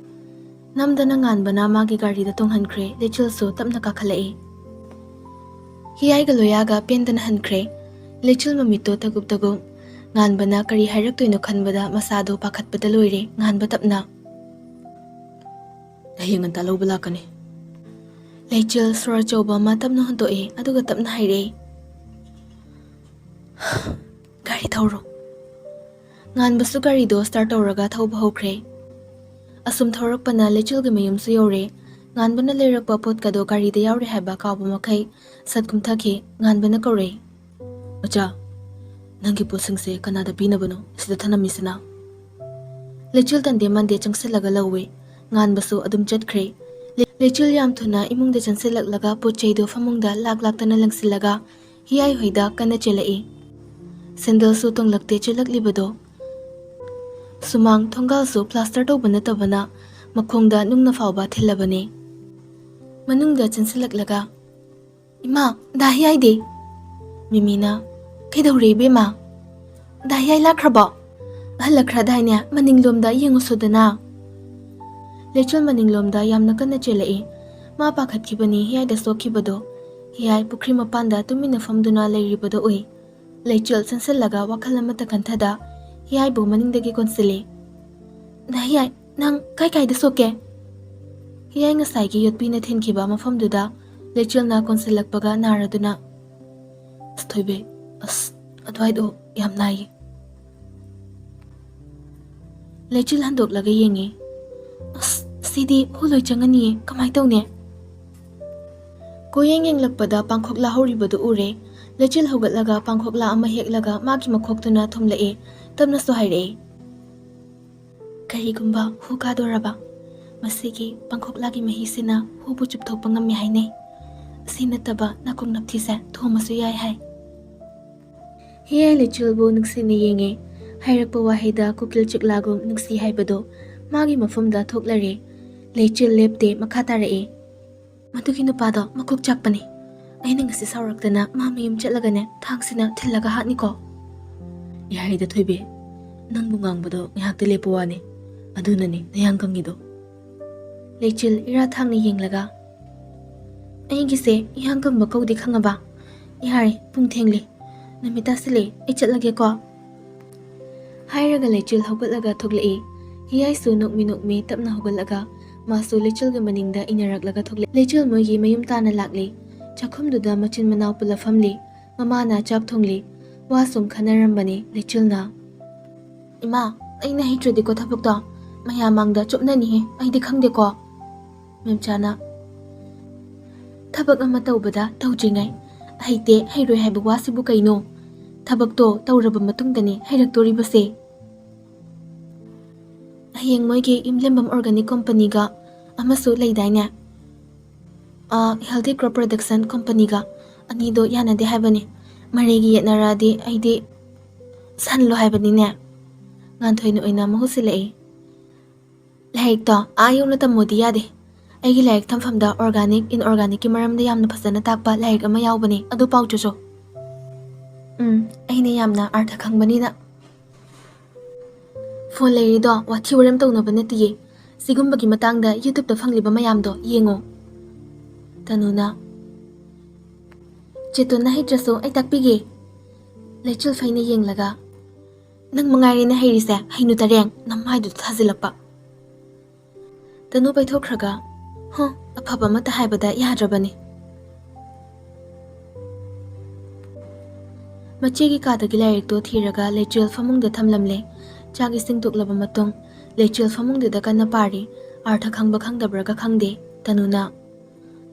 ꯅꯝꯗꯅ ꯉꯥꯟꯕꯅ ꯃꯥꯒꯤ ꯒꯥꯔꯤꯗ ꯇꯣꯡꯍꯟꯈ꯭ꯔꯦ꯫ ꯂꯩꯆꯤꯜꯁꯨ ꯇꯞꯅ ꯀꯥꯈꯠꯂꯛꯏ꯫ ꯍꯤꯌꯥꯏꯒ ꯂꯣꯌꯥꯒ ꯄꯦꯟꯗꯅ ꯍꯟꯈ꯭ꯔꯦ꯫ ꯂꯩꯆꯤꯜ ꯃꯃꯤꯠꯇꯣ ꯇꯒꯨꯞ ꯇꯒꯨꯞ꯫ ꯉꯥꯟꯕꯅ ꯀꯔꯤ ꯍꯥꯏꯔꯛꯇꯣꯏꯅꯣ ꯈꯟꯕꯗ ꯃꯁꯥꯗꯣ ꯄꯥꯈꯠꯄꯗ ꯂꯣꯏꯔꯦ꯫ ꯉꯥꯟꯕ ꯇꯞꯅ, "ꯍꯌꯦꯡ ꯉꯟꯇꯥ ꯂꯧꯕ ꯂꯥꯛꯀꯅꯤ꯫" ꯂꯩꯆꯤꯜ ꯁꯣꯔ ꯑꯆꯧꯕ ꯑꯃ ꯇꯞꯅ ꯍꯣꯟꯗꯣꯛꯑꯦ, ꯑꯗꯨꯒ ꯇꯞꯅ ꯍꯥꯏꯔꯛꯑꯦ, "ꯒꯥꯔꯤ ꯊꯧꯔꯣ꯫" ꯉꯥꯟꯕꯁꯨ ꯒꯥꯔꯤꯗꯣ ꯁ꯭ꯇꯥꯔꯠ ꯇꯧꯔꯒ ꯊꯧꯕ ꯍꯧꯈ꯭ꯔꯦ꯫ ꯑꯁꯨꯝ ꯊꯧꯔꯛꯄꯅ ꯂꯩꯆꯤꯜꯒꯤ ꯃꯌꯨꯝꯁꯨ ꯌꯧꯔꯦ꯫ ꯉꯥꯟꯕꯅ ꯂꯩꯔꯛꯄ ꯄꯣꯠꯀꯗꯣ ꯒꯥꯔꯤꯗ ꯌꯥꯎꯔꯦ ꯍꯥꯏꯕ ꯀꯥꯎꯕ ꯃꯈꯩ ꯁꯠ ꯀꯨꯝꯊꯈꯤ꯫ ꯉꯥꯟꯕꯅ ꯀꯧꯔꯛꯏ, "ꯑꯣꯖꯥ, ꯅꯪꯒꯤ ꯄꯣꯠꯁꯤꯡꯁꯦ ꯀꯅꯥꯗ ꯄꯤꯅꯕꯅꯣ ꯁꯤꯗ ꯊꯅꯝꯃꯤꯁꯤꯅ?" ꯂꯩꯆꯤꯜ ꯇꯟꯗꯦ ꯃꯟꯗꯦ ꯆꯪꯁꯤꯜꯂꯒ ꯂꯧꯋꯦ꯫ ꯉꯥꯟꯕꯁꯨ ꯑꯗꯨꯝ ꯆꯠꯈ꯭ꯔꯦ꯫ ꯂꯩ-, ꯂꯩꯆꯤꯜ ꯌꯥꯝ ꯊꯨꯅ ꯏꯃꯨꯡꯗ ꯆꯪꯁꯤꯜꯂꯛꯂꯒ ꯄꯣꯠ ꯆꯩꯗꯨ ꯐꯃꯨꯡꯗ ꯂꯥꯛ ꯂꯥꯛꯇꯅ ꯂꯪꯁꯤꯜꯂꯒ ꯍꯤꯌꯥꯏ ꯍꯣꯏꯗ ꯀꯟꯅ ꯆꯦꯜꯂꯛꯏ꯫ ꯁꯦꯟꯗꯜꯁꯨ ꯇꯣꯡꯂꯛꯇꯦ ꯆꯦꯜꯂꯛꯂꯤꯕꯗꯣ꯫ ꯁꯨꯃꯥꯡ ꯊꯣꯡꯒꯥꯜꯁꯨ ꯄ꯭ꯂꯥꯁꯇꯔ ꯇꯧꯕ ꯅꯠꯇꯕꯅ ꯃꯈꯣꯡꯗ ꯅꯨꯡꯅ ꯐꯥꯎꯕ ꯊꯤꯜꯂꯕꯅꯤ꯫ ꯃꯅꯨꯡꯗ ꯆꯪꯁꯤꯜꯂꯛꯂꯒ, "ꯏꯃꯥ, ꯗꯥ ꯍꯤꯌꯥꯏꯗꯤ?" ꯃꯤꯃꯤꯅ, "ꯀꯩꯗꯧꯔꯦ ꯏꯕꯦꯝꯃ? ꯗꯥ ꯍꯤꯌꯥꯏ ꯂꯥꯛꯈ꯭ꯔꯕꯣ? ꯍꯜꯂꯛꯈ꯭ꯔꯗꯥꯏꯅꯦ? ꯃꯅꯤꯡꯂꯣꯝꯗ ꯌꯦꯡꯉꯨꯁꯣꯗꯅ꯫" ꯂꯩꯆꯤꯜ ꯃꯅꯤꯡꯂꯣꯝꯗ ꯌꯥꯝꯅ ꯀꯟꯅ ꯆꯦꯜꯂꯛꯏ꯫ ꯃꯥ ꯄꯥꯈꯠꯈꯤꯕꯅꯤ ꯍꯤꯌꯥꯏꯗ ꯁꯣꯛꯈꯤꯕꯗꯣ꯫ ꯍꯤꯌꯥꯏ ꯄꯨꯈ꯭ꯔꯤ ꯃꯄꯥꯟꯗ ꯇꯨꯃꯤꯟꯅ ꯐꯝꯗꯨꯅ ꯂꯩꯔꯤꯕꯗꯣ ꯎꯏ꯫ ꯂꯩꯆꯤꯜ ꯆꯪꯁꯤꯜꯂꯒ ꯋꯥꯈꯜ ꯑꯃꯠꯇ ꯈꯟꯊꯗ ꯍꯤꯌꯥꯏꯕꯨ ꯃꯅꯤꯡꯗꯒꯤ ꯀꯣꯟꯁꯤꯜꯂꯤ꯫ "ꯗꯥ ꯍꯤꯌꯥꯏ, ꯅꯪ ꯀꯥꯏ ꯀꯥꯏꯗ ꯁꯣꯛꯀꯦ?" ꯍꯤꯌꯥꯏ ꯉꯁꯥꯏꯒꯤ ꯌꯣꯠꯄꯤꯅ ꯊꯤꯟꯈꯤꯕ ꯃꯐꯝꯗꯨꯗ ꯂꯩꯆꯤꯜꯅ ꯀꯣꯟꯁꯤꯜꯂꯛꯄꯒ ꯅꯥꯔꯗꯨꯅ, "ꯑꯁ ꯊꯣꯏꯕꯤ, ꯑꯁ ꯑꯗꯨꯋꯥꯏꯗꯣ ꯌꯥꯝ ꯅꯥꯏꯌꯦ꯫" ꯂꯩꯆꯤꯜ ꯍꯟꯗꯣꯛꯂꯒ ꯌꯦꯡꯉꯤ꯫ "ꯑꯁ, ꯁꯤꯗꯤ ꯍꯨ ꯂꯣꯏ ꯆꯪꯉꯅꯤꯌꯦ, ꯀꯃꯥꯏ ꯇꯧꯅꯤ?" ꯀꯣꯌꯦꯡ ꯌꯦꯡꯂꯛꯄꯗ ꯄꯥꯡꯈꯣꯛꯂꯥ ꯍꯧꯔꯤꯕꯗꯨ ꯎꯔꯦ꯫ ꯂꯩꯆꯤꯜ ꯍꯧꯒꯠꯂꯒ ꯄꯥꯡꯈꯣꯛꯂꯥ ꯑꯃ ꯍꯦꯛꯂꯒ ꯃꯥꯒꯤ ꯃꯈꯣꯛꯇꯨꯅ ꯊꯣꯝꯂꯛꯑꯦ꯫ ꯇꯞꯅꯁꯨ ꯍꯥꯏꯔꯛꯑꯦ, "ꯀꯔꯤꯒꯨꯝꯕ ꯍꯨ ꯀꯥꯗꯣꯔꯕ, ꯃꯁꯤꯒꯤ ꯄꯥꯡꯈꯣꯛꯂꯥꯒꯤ ꯃꯍꯤꯁꯤꯅ ꯍꯨꯕꯨ ꯆꯨꯞꯊꯣꯛꯄ ꯉꯝꯃꯤ ꯍꯥꯏꯅꯩ꯫ ꯑꯁꯤ ꯅꯠꯇꯕ ꯅꯥꯀꯣꯡ ꯅꯞꯊꯤꯁꯦ ꯊꯣꯝꯃꯁꯨ ꯌꯥꯏ ꯍꯥꯏ꯫" ꯍꯤꯌꯥꯏ ꯂꯩꯆꯤꯜꯕꯨ ꯅꯨꯡꯁꯤꯅ ꯌꯦꯡꯉꯦ꯫ ꯍꯥꯏꯔꯛꯄ ꯋꯥꯍꯩꯗ ꯀꯨꯀꯤꯜ ꯆꯤꯛꯂꯥꯒꯨꯝ ꯅꯨꯡꯁꯤ ꯍꯥꯏꯕꯗꯣ ꯃꯥꯒꯤ ꯃꯐꯝꯗ ꯊꯣꯛꯂꯔꯦ꯫ ꯂꯩꯆꯤꯜ ꯂꯦꯞꯇꯦ, ꯃꯈꯥ ꯇꯥꯔꯛꯑꯦ꯫ "ꯃꯗꯨꯒꯤ ꯅꯨꯄꯥꯗꯣ ꯃꯀꯣꯛ ꯆꯥꯛꯄꯅꯤ꯫ ꯑꯩꯅ ꯉꯁꯤ ꯁꯥꯎꯔꯛꯇꯅ ꯃꯥ ꯃꯌꯨꯝ ꯆꯠꯂꯒꯅꯦ, ꯊꯥꯡꯁꯤꯅ ꯊꯤꯜꯂꯒ ꯍꯥꯠꯅꯤꯀꯣ"꯫ "ꯌꯥꯔꯦꯗ ꯊꯣꯏꯕꯤ, ꯅꯪꯕꯨ ꯉꯥꯡꯕꯗꯣ ꯉꯥꯏꯍꯥꯛꯇ ꯂꯦꯞꯄ ꯋꯥꯅꯤ꯫ ꯑꯗꯨꯅꯅꯤ ꯅꯌꯥꯡ ꯀꯪꯉꯤꯗꯣ"꯫ ꯂꯩꯆꯤꯜ ꯏꯔꯥ ꯊꯥꯡꯅ ꯌꯦꯡꯂꯒ, "ꯑꯩꯒꯤꯁꯦ ꯏꯌꯥꯡ ꯀꯪꯕ ꯀꯧꯗꯦ, ꯈꯪꯉꯕ? ꯌꯥꯔꯦ, ꯄꯨꯡ ꯊꯦꯡꯂꯦ꯫ ꯅꯨꯃꯤꯠ ꯇꯥꯁꯤꯜꯂꯦ, ꯑꯩ ꯆꯠꯂꯒꯦꯀꯣ"꯫ ꯍꯥꯏꯔꯒ ꯂꯩꯆꯤꯜ ꯍꯧꯒꯠꯂꯒ ꯊꯣꯛꯂꯛꯏ꯫ ꯍꯤꯌꯥꯏꯁꯨ ꯅꯣꯛꯃꯤ ꯅꯣꯛꯃꯤ ꯇꯞꯅ ꯍꯧꯒꯠꯂꯒ ꯃꯥꯁꯨ ꯂꯩꯆꯤꯜꯒꯤ ꯃꯅꯤꯡꯗ ꯏꯟꯅꯔꯛꯂꯒ ꯊꯣꯛꯂꯛꯏ꯫ ꯂꯩꯆꯤꯜ ꯃꯣꯏꯒꯤ ꯃꯌꯨꯝ ꯇꯥꯅ ꯂꯥꯛꯂꯤ꯫ ꯆꯥꯛꯈꯨꯝꯗꯨꯗ ꯃꯆꯤꯟ ꯃꯅꯥꯎ ꯄꯨꯂꯞ ꯐꯝꯂꯤ꯫ ꯃꯃꯥꯅ ꯆꯥꯛ ꯊꯣꯡꯂꯤ꯫ ꯋꯥ ꯁꯨꯝ ꯈꯟꯅꯔꯝꯕꯅꯤ ꯂꯩꯆꯤꯜꯅ꯫ "ꯏꯃꯥ, ꯑꯩꯅ ꯍꯩꯇ꯭ꯔꯗꯤꯀꯣ ꯊꯕꯛꯇꯣ ꯃꯌꯥꯝ ꯃꯥꯡꯗ ꯆꯨꯞꯅꯅꯤꯍꯦ, ꯑꯩꯗꯤ ꯈꯪꯗꯦꯀꯣ"꯫ ꯃꯦꯝꯆꯥꯅ, "ꯊꯕꯛ ꯑꯃ ꯇꯧꯕꯗ ꯇꯧꯗ꯭ꯔꯤꯉꯩ ꯍꯩꯇꯦ ꯍꯩꯔꯣꯏ ꯍꯥꯏꯕ ꯋꯥꯁꯤꯕꯨ ꯀꯩꯅꯣ? ꯊꯕꯛꯇꯣ ꯇꯧꯔꯕ ꯃꯇꯨꯡꯗꯅꯤ ꯍꯩꯔꯛꯇꯣꯔꯤꯕꯁꯦ"꯫ "ꯍꯌꯦꯡ ꯃꯣꯏꯒꯤ ꯌꯨꯝꯂꯦꯝꯕꯝ ꯑꯣꯔꯒꯥꯅꯤꯛ ꯀꯣꯝꯄꯅꯤꯒ ꯑꯃꯁꯨ ꯂꯩꯗꯥꯏꯅꯦ? ꯑꯥ, ꯍꯦꯜꯗꯤ ꯀ꯭ꯔꯣꯞ ꯄ꯭ꯔꯣꯗꯛꯁꯟ ꯀꯣꯝꯄꯅꯤꯒ꯫ ꯑꯅꯤꯗꯣ ꯌꯥꯅꯗꯦ ꯍꯥꯏꯕꯅꯤ꯫ ꯃꯔꯩꯒꯤ ꯌꯦꯠꯅꯔꯛꯑꯗꯤ ꯑꯩꯗꯤ ꯁꯟꯂꯣ ꯍꯥꯏꯕꯅꯤꯅꯦ"꯫ ꯉꯥꯟꯊꯣꯏꯅ ꯑꯣꯏꯅ ꯃꯍꯨꯠ ꯁꯤꯜꯂꯛꯏ꯫ "ꯂꯥꯏꯔꯤꯛꯇꯣ ꯑꯥ ꯌꯧꯅ ꯇꯝꯃꯣꯗꯤ ꯌꯥꯗꯦ꯫ ꯑꯩꯒꯤ ꯂꯥꯏꯔꯤꯛ ꯊꯝꯐꯝꯗ ꯑꯣꯔꯒꯥꯅꯤꯛ, ꯏꯟꯑꯣꯔꯒꯥꯅꯤꯛꯀꯤ ꯃꯔꯝꯗ ꯌꯥꯝꯅ ꯐꯖꯅ ꯇꯥꯛꯄ ꯂꯥꯏꯔꯤꯛ ꯑꯃ ꯌꯥꯎꯕꯅꯦ, ꯑꯗꯨ ꯄꯥꯎ ꯆꯣꯆꯣ"꯫ "ꯎꯝ, ꯑꯩꯅ ꯌꯥꯝꯅ ꯑꯥꯔꯊ ꯈꯪꯕꯅꯤꯅ"꯫ "ꯐꯣꯟ ꯂꯩꯔꯤꯗꯣ ꯋꯥꯊꯤ ꯋꯥꯔꯦꯝ ꯇꯧꯅꯕ ꯅꯠꯇꯤꯌꯦ꯫ ꯁꯤꯒꯨꯝꯕꯒꯤ ꯃꯇꯥꯡꯗ YouTube-ꯇ ꯐꯪꯂꯤꯕ ꯃꯌꯥꯝꯗꯣ ꯌꯦꯡꯉꯣ"꯫ ꯇꯅꯨꯅ, "ꯆꯦꯇꯣꯟꯅ ꯍꯩꯇ꯭ꯔꯁꯨ ꯑꯩ ꯇꯥꯛꯄꯤꯒꯦ"꯫ ꯂꯩꯆꯤꯜ ꯐꯩꯅ ꯌꯦꯡꯂꯒ, "ꯅꯪ ꯃꯉꯥꯏꯔꯦꯅ ꯍꯩꯔꯤꯁꯦ, ꯍꯩꯅꯨ ꯇꯔꯦꯡ, ꯅꯃꯥꯏꯗꯨꯗ ꯊꯥꯖꯤꯜꯂꯛꯄ"꯫ ꯇꯅꯨ ꯄꯩꯊꯣꯛꯈ꯭ꯔꯒ, "ꯍ, ꯑꯐꯕ ꯑꯃꯠꯇ ꯍꯥꯏꯕꯗ ꯌꯥꯗ꯭ꯔꯕꯅꯤ"꯫ ꯃꯆꯦꯒꯤ ꯀꯥꯗꯒꯤ ꯂꯥꯏꯔꯤꯛꯇꯣ ꯊꯤꯔꯒ ꯂꯩꯆꯤꯜ ꯐꯃꯨꯡꯗ ꯊꯝꯂꯝꯂꯦ꯫ ꯆꯥꯛ ꯏꯁꯤꯡ ꯇꯣꯛꯂꯕ ꯃꯇꯨꯡ ꯂꯩꯆꯤꯜ ꯐꯃꯨꯡꯗꯨꯗ ꯀꯟꯅ ꯄꯥꯔꯤ꯫ ꯑꯥꯔꯊ ꯈꯪꯕ ꯈꯪꯗꯕ꯭ꯔꯥꯒ ꯈꯪꯗꯦ꯫ ꯇꯅꯨꯅ,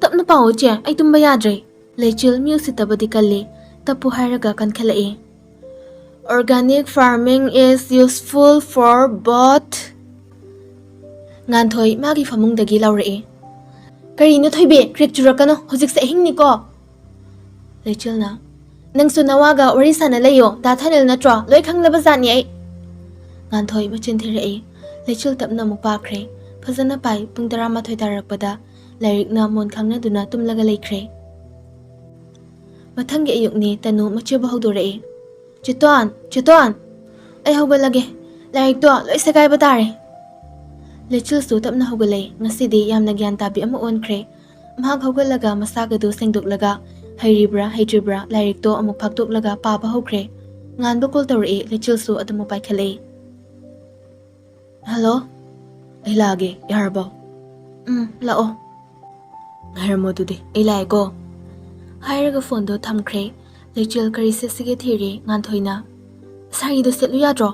"ꯇꯞꯅ ꯄꯥꯎꯑꯣ ꯆꯦ, ꯑꯩ ꯇꯨꯝꯕ ꯌꯥꯗ꯭ꯔꯦ"꯫ ꯂꯩꯆꯤꯜ ꯃꯤ ꯎꯁꯤꯠꯇꯕꯗꯤ ꯀꯜꯂꯤ꯫ ꯇꯞꯄꯨ ꯍꯥꯏꯔꯒ ꯀꯟꯈꯠꯂꯛꯏ꯫ "Organic farming is useful for both"꯫ ꯉꯥꯟꯊꯣꯏ ꯃꯥꯒꯤ ꯐꯃꯨꯡꯗꯒꯤ ꯂꯥꯎꯔꯛꯏ꯫ "ꯀꯔꯤꯅꯣ ꯊꯣꯏꯕꯤ, ꯀ꯭ꯔꯤꯛ ꯆꯨꯔꯛꯀꯅꯣ, ꯍꯧꯖꯤꯛꯁꯦ ꯑꯍꯤꯡꯅꯤꯀꯣ"꯫ ꯂꯩꯆꯤꯜꯅ, "ꯅꯪꯁꯨ ꯅꯋꯥꯒ ꯋꯥꯔꯤ ꯁꯥꯟꯅ ꯂꯩꯌꯣ, ꯗꯥ ꯊꯥꯏꯅꯦꯜ ꯅꯠꯇ꯭ꯔꯣ? ꯂꯣꯏ ꯈꯪꯂꯕ ꯖꯥꯠꯅꯤ ꯑꯩ"꯫ ꯉꯥꯟꯊꯣꯏ ꯃꯆꯤꯟ ꯊꯤꯔꯛꯏ꯫ ꯂꯩꯆꯤꯜ ꯇꯞꯅ ꯑꯃꯨꯛ ꯄꯥꯈ꯭ꯔꯦ꯫ ꯐꯖꯅ ꯄꯥꯏ꯫ ꯄꯨꯡ ꯇꯔꯥꯃꯥꯊꯣꯏ ꯇꯥꯔꯛꯄꯗ ꯂꯥꯏꯔꯤꯛꯅ ꯃꯣꯟ ꯈꯥꯡꯅꯗꯨꯅ ꯇꯨꯝꯂꯒ ꯂꯩꯈ꯭ꯔꯦ꯫ ꯃꯊꯪꯒꯤ ꯑꯌꯨꯛꯅꯤ꯫ ꯇꯅꯨ ꯃꯆꯦꯕꯨ ꯍꯧꯗꯣꯔꯛꯏ꯫ "ꯆꯦꯇꯣꯟ, ꯆꯦꯇꯣꯟ, ꯑꯩ ꯍꯧꯒꯠꯂꯒꯦ꯫ ꯂꯥꯏꯔꯤꯛꯇꯣ ꯂꯣꯏ ꯁꯦꯒꯥꯏꯕ ꯇꯥꯔꯦ꯫" ꯂꯩꯆꯤꯜꯁꯨ ꯇꯞꯅ ꯍꯧꯒꯠꯂꯛꯏ꯫ ꯉꯁꯤꯗꯤ ꯌꯥꯝꯅ ꯒ꯭ꯌꯥꯟ ꯇꯥꯕꯤ ꯑꯃ ꯑꯣꯟꯈ꯭ꯔꯦ꯫ ꯃꯍꯥꯛ ꯍꯧꯒꯠꯂꯒ ꯃꯁꯥꯒꯗꯨ ꯁꯦꯡꯗꯣꯛꯂꯒ ꯍꯩꯔꯤꯕ꯭ꯔꯥ ꯍꯩꯇ꯭ꯔꯤꯕ꯭ꯔꯥ ꯂꯥꯏꯔꯤꯛꯇꯣ ꯑꯃꯨꯛ ꯐꯥꯛꯇꯣꯛꯂꯒ ꯄꯥꯕ ꯍꯧꯈ꯭ꯔꯦ꯫ ꯉꯥꯟꯕ ꯀꯣꯜ ꯇꯧꯔꯛꯏ꯫ ꯂꯩꯆꯤꯜꯁꯨ ꯑꯗꯨꯃꯛ ꯄꯥꯏꯈꯠꯂꯛꯏ꯫ "ꯍꯜꯂꯣ, ꯑꯩ ꯂꯥꯛꯑꯒꯦ, ꯌꯥꯔꯕꯣ?" "ꯎꯝ, ꯂꯥꯛꯑꯣ꯫" "ꯉꯥꯏꯔꯝꯃꯣ ꯑꯗꯨꯗꯤ, ꯑꯩ ꯂꯥꯛꯑꯦꯀꯣ꯫" ꯍꯥꯏꯔꯒ ꯐꯣꯟꯗꯣ ꯊꯝꯈ꯭ꯔꯦ꯫ ꯂꯩꯆꯤꯜ ꯀꯔꯤ ꯁꯦꯠꯁꯤꯒꯦ ꯊꯤꯔꯤ꯫ ꯉꯥꯟꯊꯣꯏꯅ, "ꯁꯥꯔꯤꯗꯣ ꯁꯦꯠꯂꯨ ꯌꯥꯗ꯭ꯔꯣ?"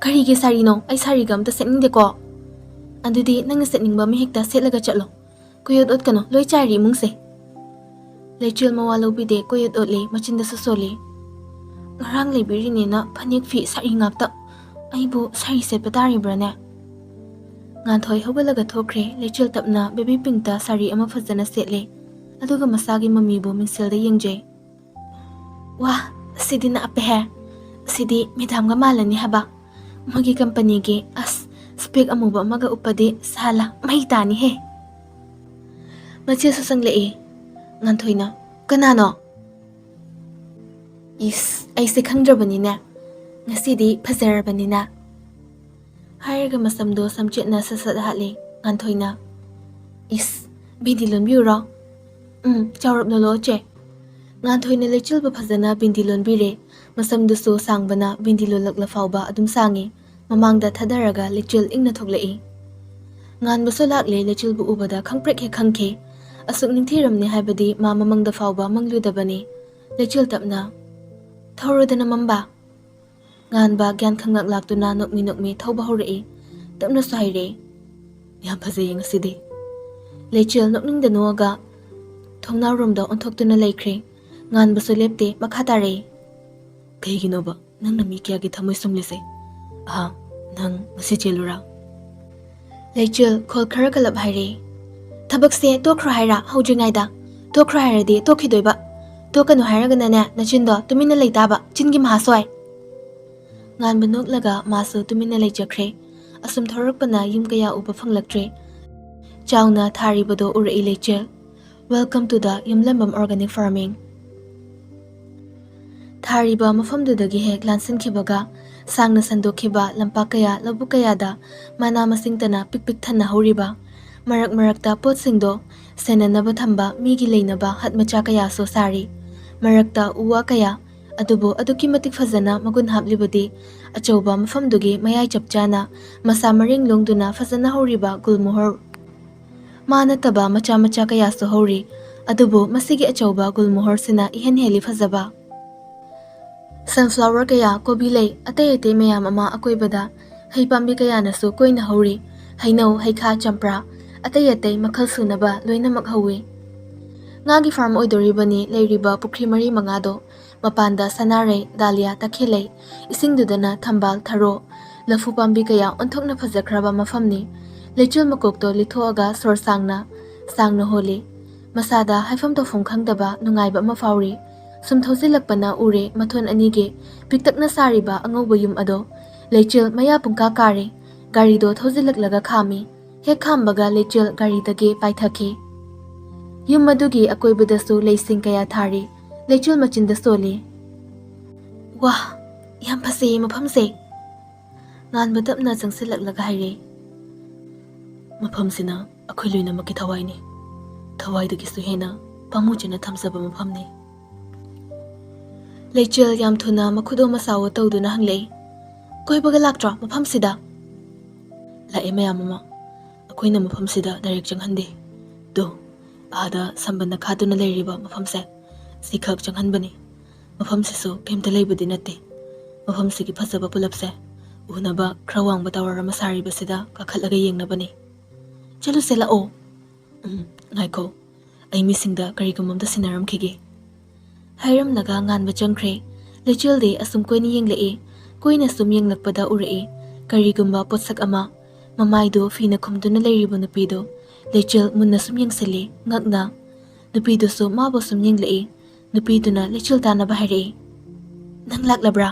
"ꯀꯔꯤꯒꯤ ꯁꯥꯔꯤꯅꯣ? ꯑꯩ ꯁꯥꯔꯤꯒ ꯑꯝꯇ ꯁꯦꯠꯅꯤꯡꯗꯦꯀꯣ꯫" "ꯑꯗꯨꯗꯤ ꯅꯪꯅ ꯁꯦꯠꯅꯤꯡꯕ ꯑꯃ ꯍꯦꯛꯇ ꯁꯦꯠꯂꯒ ꯆꯠꯂꯣ꯫ ꯀꯣꯏꯑꯣꯠ ꯑꯣꯠꯀꯅꯨ, ꯂꯣꯏ ꯆꯥꯏꯔꯤ ꯏꯃꯨꯡꯁꯦ꯫" ꯂꯩꯆꯤꯜ ꯃꯋꯥ ꯂꯧꯕꯤꯗꯦ, ꯀꯣꯏꯑꯣꯠ ꯑꯣꯠꯂꯤ, ꯃꯆꯤꯟꯗꯁꯨ ꯁꯣꯜꯂꯤ꯫ "ꯉꯔꯥꯡ ꯂꯩꯕꯤꯔꯤꯅꯦꯅ ꯐꯅꯦꯛ ꯐꯤ ꯁꯥꯔꯤ ꯉꯥꯛꯇ꯫ ꯑꯩꯕꯨ ꯁꯥꯔꯤ ꯁꯦꯠꯄ ꯇꯥꯔꯤꯕ꯭ꯔꯥꯅꯦ?" ꯉꯥꯟꯊꯣꯏ ꯍꯧꯒꯠꯂꯒ ꯊꯣꯛꯈ꯭ꯔꯦ꯫ ꯂꯩꯆꯤꯜ ꯇꯞꯅ ꯕꯦꯕꯤ ꯄꯤꯡꯛꯇ ꯁꯥꯔꯤ ꯑꯃ ꯐꯖꯅ ꯁꯦꯠꯂꯦ꯫ ꯑꯗꯨꯒ ꯃꯁꯥꯒꯤ ꯃꯃꯤꯕꯨ ꯃꯤꯡꯁꯦꯜꯗ ꯌꯦꯡꯖꯩ꯫ "ꯋꯥ, ꯑꯁꯤꯗꯤ ꯅꯥꯞꯄꯦꯍꯦ꯫ ꯑꯁꯤꯗꯤ ꯃꯦꯗꯥꯝꯒ ꯃꯥꯜꯂꯅꯤ ꯍꯥꯏꯕ꯫ ꯃꯣꯏꯒꯤ ꯀꯝꯄꯅꯤꯒꯤ, ꯑꯁ, ꯁ꯭ꯄꯦꯛ ꯑꯃꯨꯕ ꯑꯃꯒ ꯎꯞꯄꯗꯤ ꯁꯥꯂꯥ ꯃꯩ ꯇꯥꯅꯤꯍꯦ꯫" ꯃꯆꯦꯁꯨ ꯆꯪꯂꯛꯏ꯫ ꯉꯥꯟꯊꯣꯏꯅ, "ꯀꯅꯥꯅꯣ?" "ꯏꯁ, ꯑꯩꯁꯦ ꯈꯪꯗ꯭ꯔꯕꯅꯤꯅꯦ꯫ ꯉꯁꯤꯗꯤ ꯐꯖꯔꯕꯅꯤꯅ꯫" ꯍꯥꯏꯔꯒ ꯃꯁꯝꯗꯣ ꯁꯝꯆꯦꯠꯅ ꯁꯠ ꯁꯠ ꯍꯥꯠꯂꯤ꯫ ꯉꯥꯟꯊꯣꯏꯅ, "ꯏꯁ, ꯕꯤꯟꯗꯤ ꯂꯣꯟꯕꯤꯌꯨꯔꯣ?" "ꯎꯝ, ꯆꯥꯎꯔꯞꯅ ꯂꯣꯜꯂꯣ, ꯆꯦ꯫" ꯉꯥꯟꯊꯣꯏꯅ ꯂꯩꯆꯤꯜꯕꯨ ꯐꯖꯅ ꯕꯤꯟꯗꯤ ꯂꯣꯟꯕꯤꯔꯦ꯫ ꯃꯁꯝꯗꯨꯁꯨ ꯁꯥꯡꯕꯅ ꯕꯤꯟꯗꯤ ꯂꯣꯜꯂꯛꯂ ꯐꯥꯎꯕ ꯑꯗꯨꯝ ꯁꯥꯡꯉꯤ꯫ ꯃꯃꯥꯡꯗ ꯊꯥꯗꯔꯒ ꯂꯩꯆꯤꯜ ꯏꯪꯅ ꯊꯣꯛꯂꯛꯏ꯫ ꯉꯥꯟꯕꯁꯨ ꯂꯥꯛꯂꯦ꯫ ꯂꯩꯆꯤꯜꯕꯨ ꯎꯕꯗ ꯈꯪꯄ꯭ꯔꯦꯛ ꯍꯦꯛ ꯈꯪꯈꯤ꯫ ꯑꯁꯨꯛ ꯅꯤꯡꯊꯤꯔꯝꯅꯤ ꯍꯥꯏꯕꯗꯤ ꯃꯥ ꯃꯃꯪꯗ ꯐꯥꯎꯕ ꯃꯪꯂꯨꯗꯕꯅꯤ꯫ ꯂꯩꯆꯤꯜ ꯇꯞꯅ, "ꯊꯧꯔꯣꯗꯅ, ꯃꯝꯕ꯫" ꯉꯥꯟꯕ ꯒ꯭ꯌꯥꯟ ꯈꯪꯂꯛ ꯂꯥꯛꯇꯨꯅ ꯅꯣꯛꯃꯤ ꯅꯣꯛꯃꯤ ꯊꯧꯕ ꯍꯧꯔꯛꯏ꯫ ꯇꯞꯅꯁꯨ ꯍꯥꯏꯔꯛꯏ, "ꯌꯥꯝ ꯐꯖꯩꯌꯦ ꯉꯁꯤꯗꯤ꯫" ꯂꯩꯆꯤꯜ ꯅꯣꯛꯅꯤꯡꯗ ꯅꯣꯛꯑꯒ ꯊꯣꯡꯅꯥꯎꯔꯣꯝꯗ ꯑꯣꯟꯊꯣꯛꯇꯨꯅ ꯂꯩꯈ꯭ꯔꯦ꯫ ꯉꯥꯟꯕꯁꯨ ꯂꯦꯞꯇꯦ, ꯃꯈꯥ ꯇꯥꯔꯛꯏ, "ꯀꯩꯒꯤꯅꯣꯕ ꯅꯪꯅ ꯃꯤ ꯀꯌꯥꯒꯤ ꯊꯃꯣꯏ ꯁꯨꯝꯂꯤꯁꯦ? ꯑꯍꯥ, ꯅꯪ ꯉꯁꯤ ꯆꯦꯜꯂꯨꯔꯥ?" ꯂꯩꯆꯤꯜ ꯈꯣꯜ ꯈꯔ ꯀꯜꯂꯞ ꯍꯥꯏꯔꯛꯏ, "ꯊꯕꯛꯁꯦ ꯇꯣꯛꯈ꯭ꯔꯣ ꯍꯥꯏꯔꯥ ꯍꯧꯗ꯭ꯔꯤꯉꯩꯗ? ꯇꯣꯛꯈ꯭ꯔꯣ ꯍꯥꯏꯔꯗꯤ ꯇꯣꯛꯈꯤꯗꯣꯏꯕ꯫ ꯇꯣꯛꯀꯅꯨ ꯍꯥꯏꯔꯒꯅꯅꯦ, ꯅꯆꯤꯟꯗꯣ ꯇꯨꯃꯤꯟꯅ ꯂꯩꯇꯥꯕ, ꯆꯤꯟꯒꯤ ꯃꯍꯥꯁꯣꯏ꯫" ꯉꯥꯟꯕ ꯅꯣꯛꯂꯒ ꯃꯥꯁꯨ ꯇꯨꯃꯤꯟꯅ ꯂꯩꯖꯈ꯭ꯔꯦ꯫ ꯑꯁꯨꯝ ꯊꯧꯔꯛꯄꯅ ꯌꯨꯝ ꯀꯌꯥ ꯎꯕ ꯐꯪꯂꯛꯇ꯭ꯔꯦ꯫ ꯆꯥꯎꯅ ꯊꯥꯔꯤꯕꯗꯣ ꯎꯔꯛꯏ ꯂꯩꯆꯤꯜ꯫ Welcome to the ꯌꯨꯝꯂꯝꯕꯝ Organic Farming꯫ ꯊꯥꯔꯤꯕ ꯃꯐꯝꯗꯨꯗꯒꯤ ꯍꯦꯛ ꯂꯥꯟꯁꯤꯟꯈꯤꯕꯒ ꯁꯥꯡꯅ ꯁꯟꯗꯣꯛꯈꯤꯕ ꯂꯝꯄꯥꯛ ꯀꯌꯥ, ꯂꯧꯕꯨꯛ ꯀꯌꯥꯗ ꯃꯅꯥ ꯃꯁꯤꯡꯇꯅ ꯄꯤꯛ ꯄꯤꯛ ꯊꯟꯅ ꯍꯧꯔꯤꯕ꯫ ꯃꯔꯛ ꯃꯔꯛꯇ ꯄꯣꯠꯁꯤꯡꯗꯣ ꯁꯦꯟꯅꯅꯕ ꯊꯝꯕ ꯃꯤꯒꯤ ꯂꯩꯅꯕ ꯍꯠ ꯃꯆꯥ ꯀꯌꯥꯁꯨ ꯁꯥꯔꯤ꯫ ꯃꯔꯛꯇ ꯎ ꯋꯥ ꯀꯌꯥ, ꯑꯗꯨꯕꯨ ꯑꯗꯨꯛꯀꯤ ꯃꯇꯤꯛ ꯐꯖꯅ ꯃꯒꯨꯟ ꯍꯥꯞꯂꯤꯕꯗꯤ ꯑꯆꯧꯕ ꯃꯐꯝꯗꯨꯒꯤ ꯃꯌꯥꯏ ꯆꯞ ꯆꯥꯅ ꯃꯁꯥ ꯃꯔꯦꯡ ꯂꯣꯡꯗꯨꯅ ꯐꯖꯅ ꯍꯧꯔꯤꯕ ꯒꯨꯜꯃꯣꯍꯣꯔ꯫ ꯃꯥ ꯅꯠꯇꯕ ꯃꯆꯥ ꯃꯆꯥ ꯀꯌꯥꯁꯨ ꯍꯧꯔꯤ, ꯑꯗꯨꯕꯨ ꯃꯁꯤꯒꯤ ꯑꯆꯧꯕ ꯒꯨꯜꯃꯣꯍꯣꯔꯁꯤꯅ ꯏꯍꯦꯟ ꯍꯦꯜꯂꯤ ꯐꯖꯕ꯫ Sunflower ꯀꯌꯥ, ꯀꯣꯕꯤ ꯂꯩ, ꯑꯇꯩ ꯑꯇꯩ ꯃꯌꯥꯝ ꯑꯃ ꯑꯀꯣꯏꯕꯗ ꯍꯩ ꯄꯥꯝꯕꯤ ꯀꯌꯥꯅꯁꯨ ꯀꯣꯏꯅ ꯍꯧꯔꯤ꯫ ꯍꯩꯅꯧ, ꯍꯩꯈꯥ, ꯆꯝꯄ꯭ꯔꯥ, ꯑꯇꯩ ꯑꯇꯩ ꯃꯈꯜ ꯁꯨꯅꯕ ꯂꯣꯏꯅꯃꯛ ꯍꯧꯋꯤ꯫ ꯉꯥꯒꯤ farm ꯑꯣꯏꯗꯣꯔꯤꯕꯅꯤ ꯂꯩꯔꯤꯕ ꯄꯨꯈ꯭ꯔꯤ ꯃꯔꯤ ꯃꯉꯥꯗꯣ꯫ ꯃꯄꯥꯟꯗ ꯁꯅꯥꯔꯩ, ꯗꯥꯂꯤꯌꯥ, ꯇꯈꯦꯜꯂꯩ, ꯏꯁꯤꯡꯗꯨꯗꯅ ꯊꯝꯕꯥꯜ, ꯊꯔꯣ, ꯂꯐꯨ ꯄꯥꯝꯕꯤ ꯀꯌꯥ ꯑꯣꯟꯊꯣꯛꯅ ꯐꯖꯈ꯭ꯔꯕ ꯃꯐꯝꯅꯤ꯫ ꯂꯩꯆꯤꯜ ꯃꯀꯣꯛꯇꯣ ꯂꯤꯊꯣꯛꯑꯒ ꯁꯣꯔ ꯁꯥꯡꯅ, ꯁꯥꯡꯅ ꯍꯣꯜꯂꯤ꯫ ꯃꯁꯥꯗ ꯍꯥꯏꯐꯝ ꯇꯧꯐꯝ ꯈꯪꯗꯕ ꯅꯨꯡꯉꯥꯏꯕ ꯑꯃ ꯐꯥꯎꯔꯤ꯫ ꯁꯨꯝ ꯊꯧꯖꯤꯜꯂꯛꯄꯅ ꯎꯔꯦ ꯃꯊꯣꯟ ꯑꯅꯤꯒꯤ ꯄꯤꯛꯇꯛꯅ ꯁꯥꯔꯤꯕ ꯑꯉꯧꯕ ꯌꯨꯝ ꯑꯗꯣ꯫ ꯂꯩꯆꯤꯜ ꯃꯌꯥ ꯄꯨꯡꯀꯥ ꯀꯥꯔꯦ꯫ ꯒꯥꯔꯤꯗꯣ ꯊꯧꯖꯤꯜꯂꯛꯂꯒ ꯈꯥꯝꯃꯤ꯫ ꯍꯦꯛ ꯈꯥꯝꯕꯒ ꯂꯩꯆꯤꯜ ꯒꯥꯔꯤꯗꯒꯤ ꯄꯥꯏꯊꯈꯤ꯫ ꯌꯨꯝ ꯑꯗꯨꯒꯤ ꯑꯀꯣꯏꯕꯗꯁꯨ ꯂꯩꯁꯤꯡ ꯀꯌꯥ ꯊꯥꯔꯤ꯫ ꯂꯩꯆꯤꯜ ꯃꯆꯤꯟꯗ ꯁꯣꯜꯂꯤ꯫ "ꯋꯥ, ꯌꯥꯝ ꯐꯖꯩꯌꯦ ꯃꯐꯝꯁꯦ!" ꯉꯥꯟꯕ ꯇꯞꯅ ꯆꯪꯁꯤꯜꯂꯛꯂꯒ ꯍꯥꯏꯔꯦ꯫ "ꯃꯐꯝꯁꯤꯅ ꯑꯩꯈꯣꯏ ꯂꯣꯏꯅꯃꯛꯀꯤ ꯊꯋꯥꯏꯅꯤ꯫ ꯊꯋꯥꯏꯗꯒꯤꯁꯨ ꯍꯦꯟꯅ ꯄꯥꯝꯃꯨꯖꯅ ꯊꯝꯖꯕ ꯃꯐꯝꯅꯤ꯫" ꯂꯩꯆꯤꯜ ꯌꯥꯝ ꯊꯨꯅ ꯃꯈꯨꯗꯣ ꯃꯁꯥꯋꯣ ꯇꯧꯗꯨꯅ ꯍꯪꯂꯛꯏ꯫ "ꯀꯣꯏꯕꯒ ꯂꯥꯛꯇ꯭ꯔꯣ ꯃꯐꯝꯁꯤꯗ?" "ꯂꯥꯛꯑꯦ ꯃꯌꯥꯝ ꯑꯃ꯫ ꯑꯩꯈꯣꯏꯅ ꯃꯐꯝꯁꯤꯗ direct ꯆꯪꯍꯟꯗꯦ꯫ ꯇꯣ, ꯑꯥꯗ ꯁꯝꯕꯟꯅ ꯈꯥꯗꯨꯅ ꯂꯩꯔꯤꯕ ꯃꯐꯝꯁꯦ, ꯁꯤꯈꯛ ꯆꯪꯍꯟꯕꯅꯤ꯫ ꯃꯐꯝꯁꯤꯁꯨ ꯀꯩꯝꯇ ꯂꯩꯕꯗꯤ ꯅꯠꯇꯦ꯫ ꯃꯐꯝꯁꯤꯒꯤ ꯐꯖꯕ ꯄꯨꯂꯞꯁꯦ ꯎꯅꯕ ꯈꯔ ꯋꯥꯡꯕ tower ꯑꯃ ꯁꯥꯔꯤꯕꯁꯤꯗ ꯀꯥꯈꯠꯂꯒ ꯌꯦꯡꯅꯕꯅꯤ꯫ ꯆꯠꯂꯨꯁꯦ, ꯂꯥꯛꯑꯣ꯫" "ꯎꯝ, ꯉꯥꯏꯈꯣ, ꯑꯩ ꯃꯤꯁꯤꯡꯗ ꯀꯔꯤꯒꯨꯝꯕ ꯑꯝꯇ ꯁꯤꯟꯅꯔꯝꯈꯤꯒꯦ꯫" ꯍꯥꯏꯔꯝꯂꯒ ꯉꯥꯟꯕ ꯆꯪꯈ꯭ꯔꯦ꯫ ꯂꯩꯆꯤꯜꯗꯤ ꯑꯁꯨꯝ ꯀꯣꯏꯅ ꯌꯦꯡꯂꯛꯏ꯫ ꯀꯣꯏꯅ ꯁꯨꯝ ꯌꯦꯡꯂꯛꯄꯗ ꯎꯔꯛꯏ ꯀꯔꯤꯒꯨꯝꯕ ꯄꯣꯠꯁꯛ ꯑꯃ꯫ ꯃꯃꯥꯏꯗꯨ ꯐꯤꯅ ꯈꯨꯝꯗꯨꯅ ꯂꯩꯔꯤꯕ ꯅꯨꯄꯤꯗꯨ ꯂꯩꯆꯤꯜ ꯃꯨꯟꯅ ꯁꯨꯝ ꯌꯦꯡꯁꯤꯜꯂꯤ, ꯉꯛꯅ꯫ ꯅꯨꯄꯤꯗꯨꯁꯨ ꯃꯥꯕꯨ ꯁꯨꯝ ꯌꯦꯡꯂꯛꯏ꯫ ꯅꯨꯄꯤꯗꯨꯅ ꯂꯩꯆꯤꯜ ꯇꯥꯅꯕ ꯍꯥꯏꯔꯛꯏ, "ꯅꯪ ꯂꯥꯛꯂꯕ꯭ꯔꯥ?"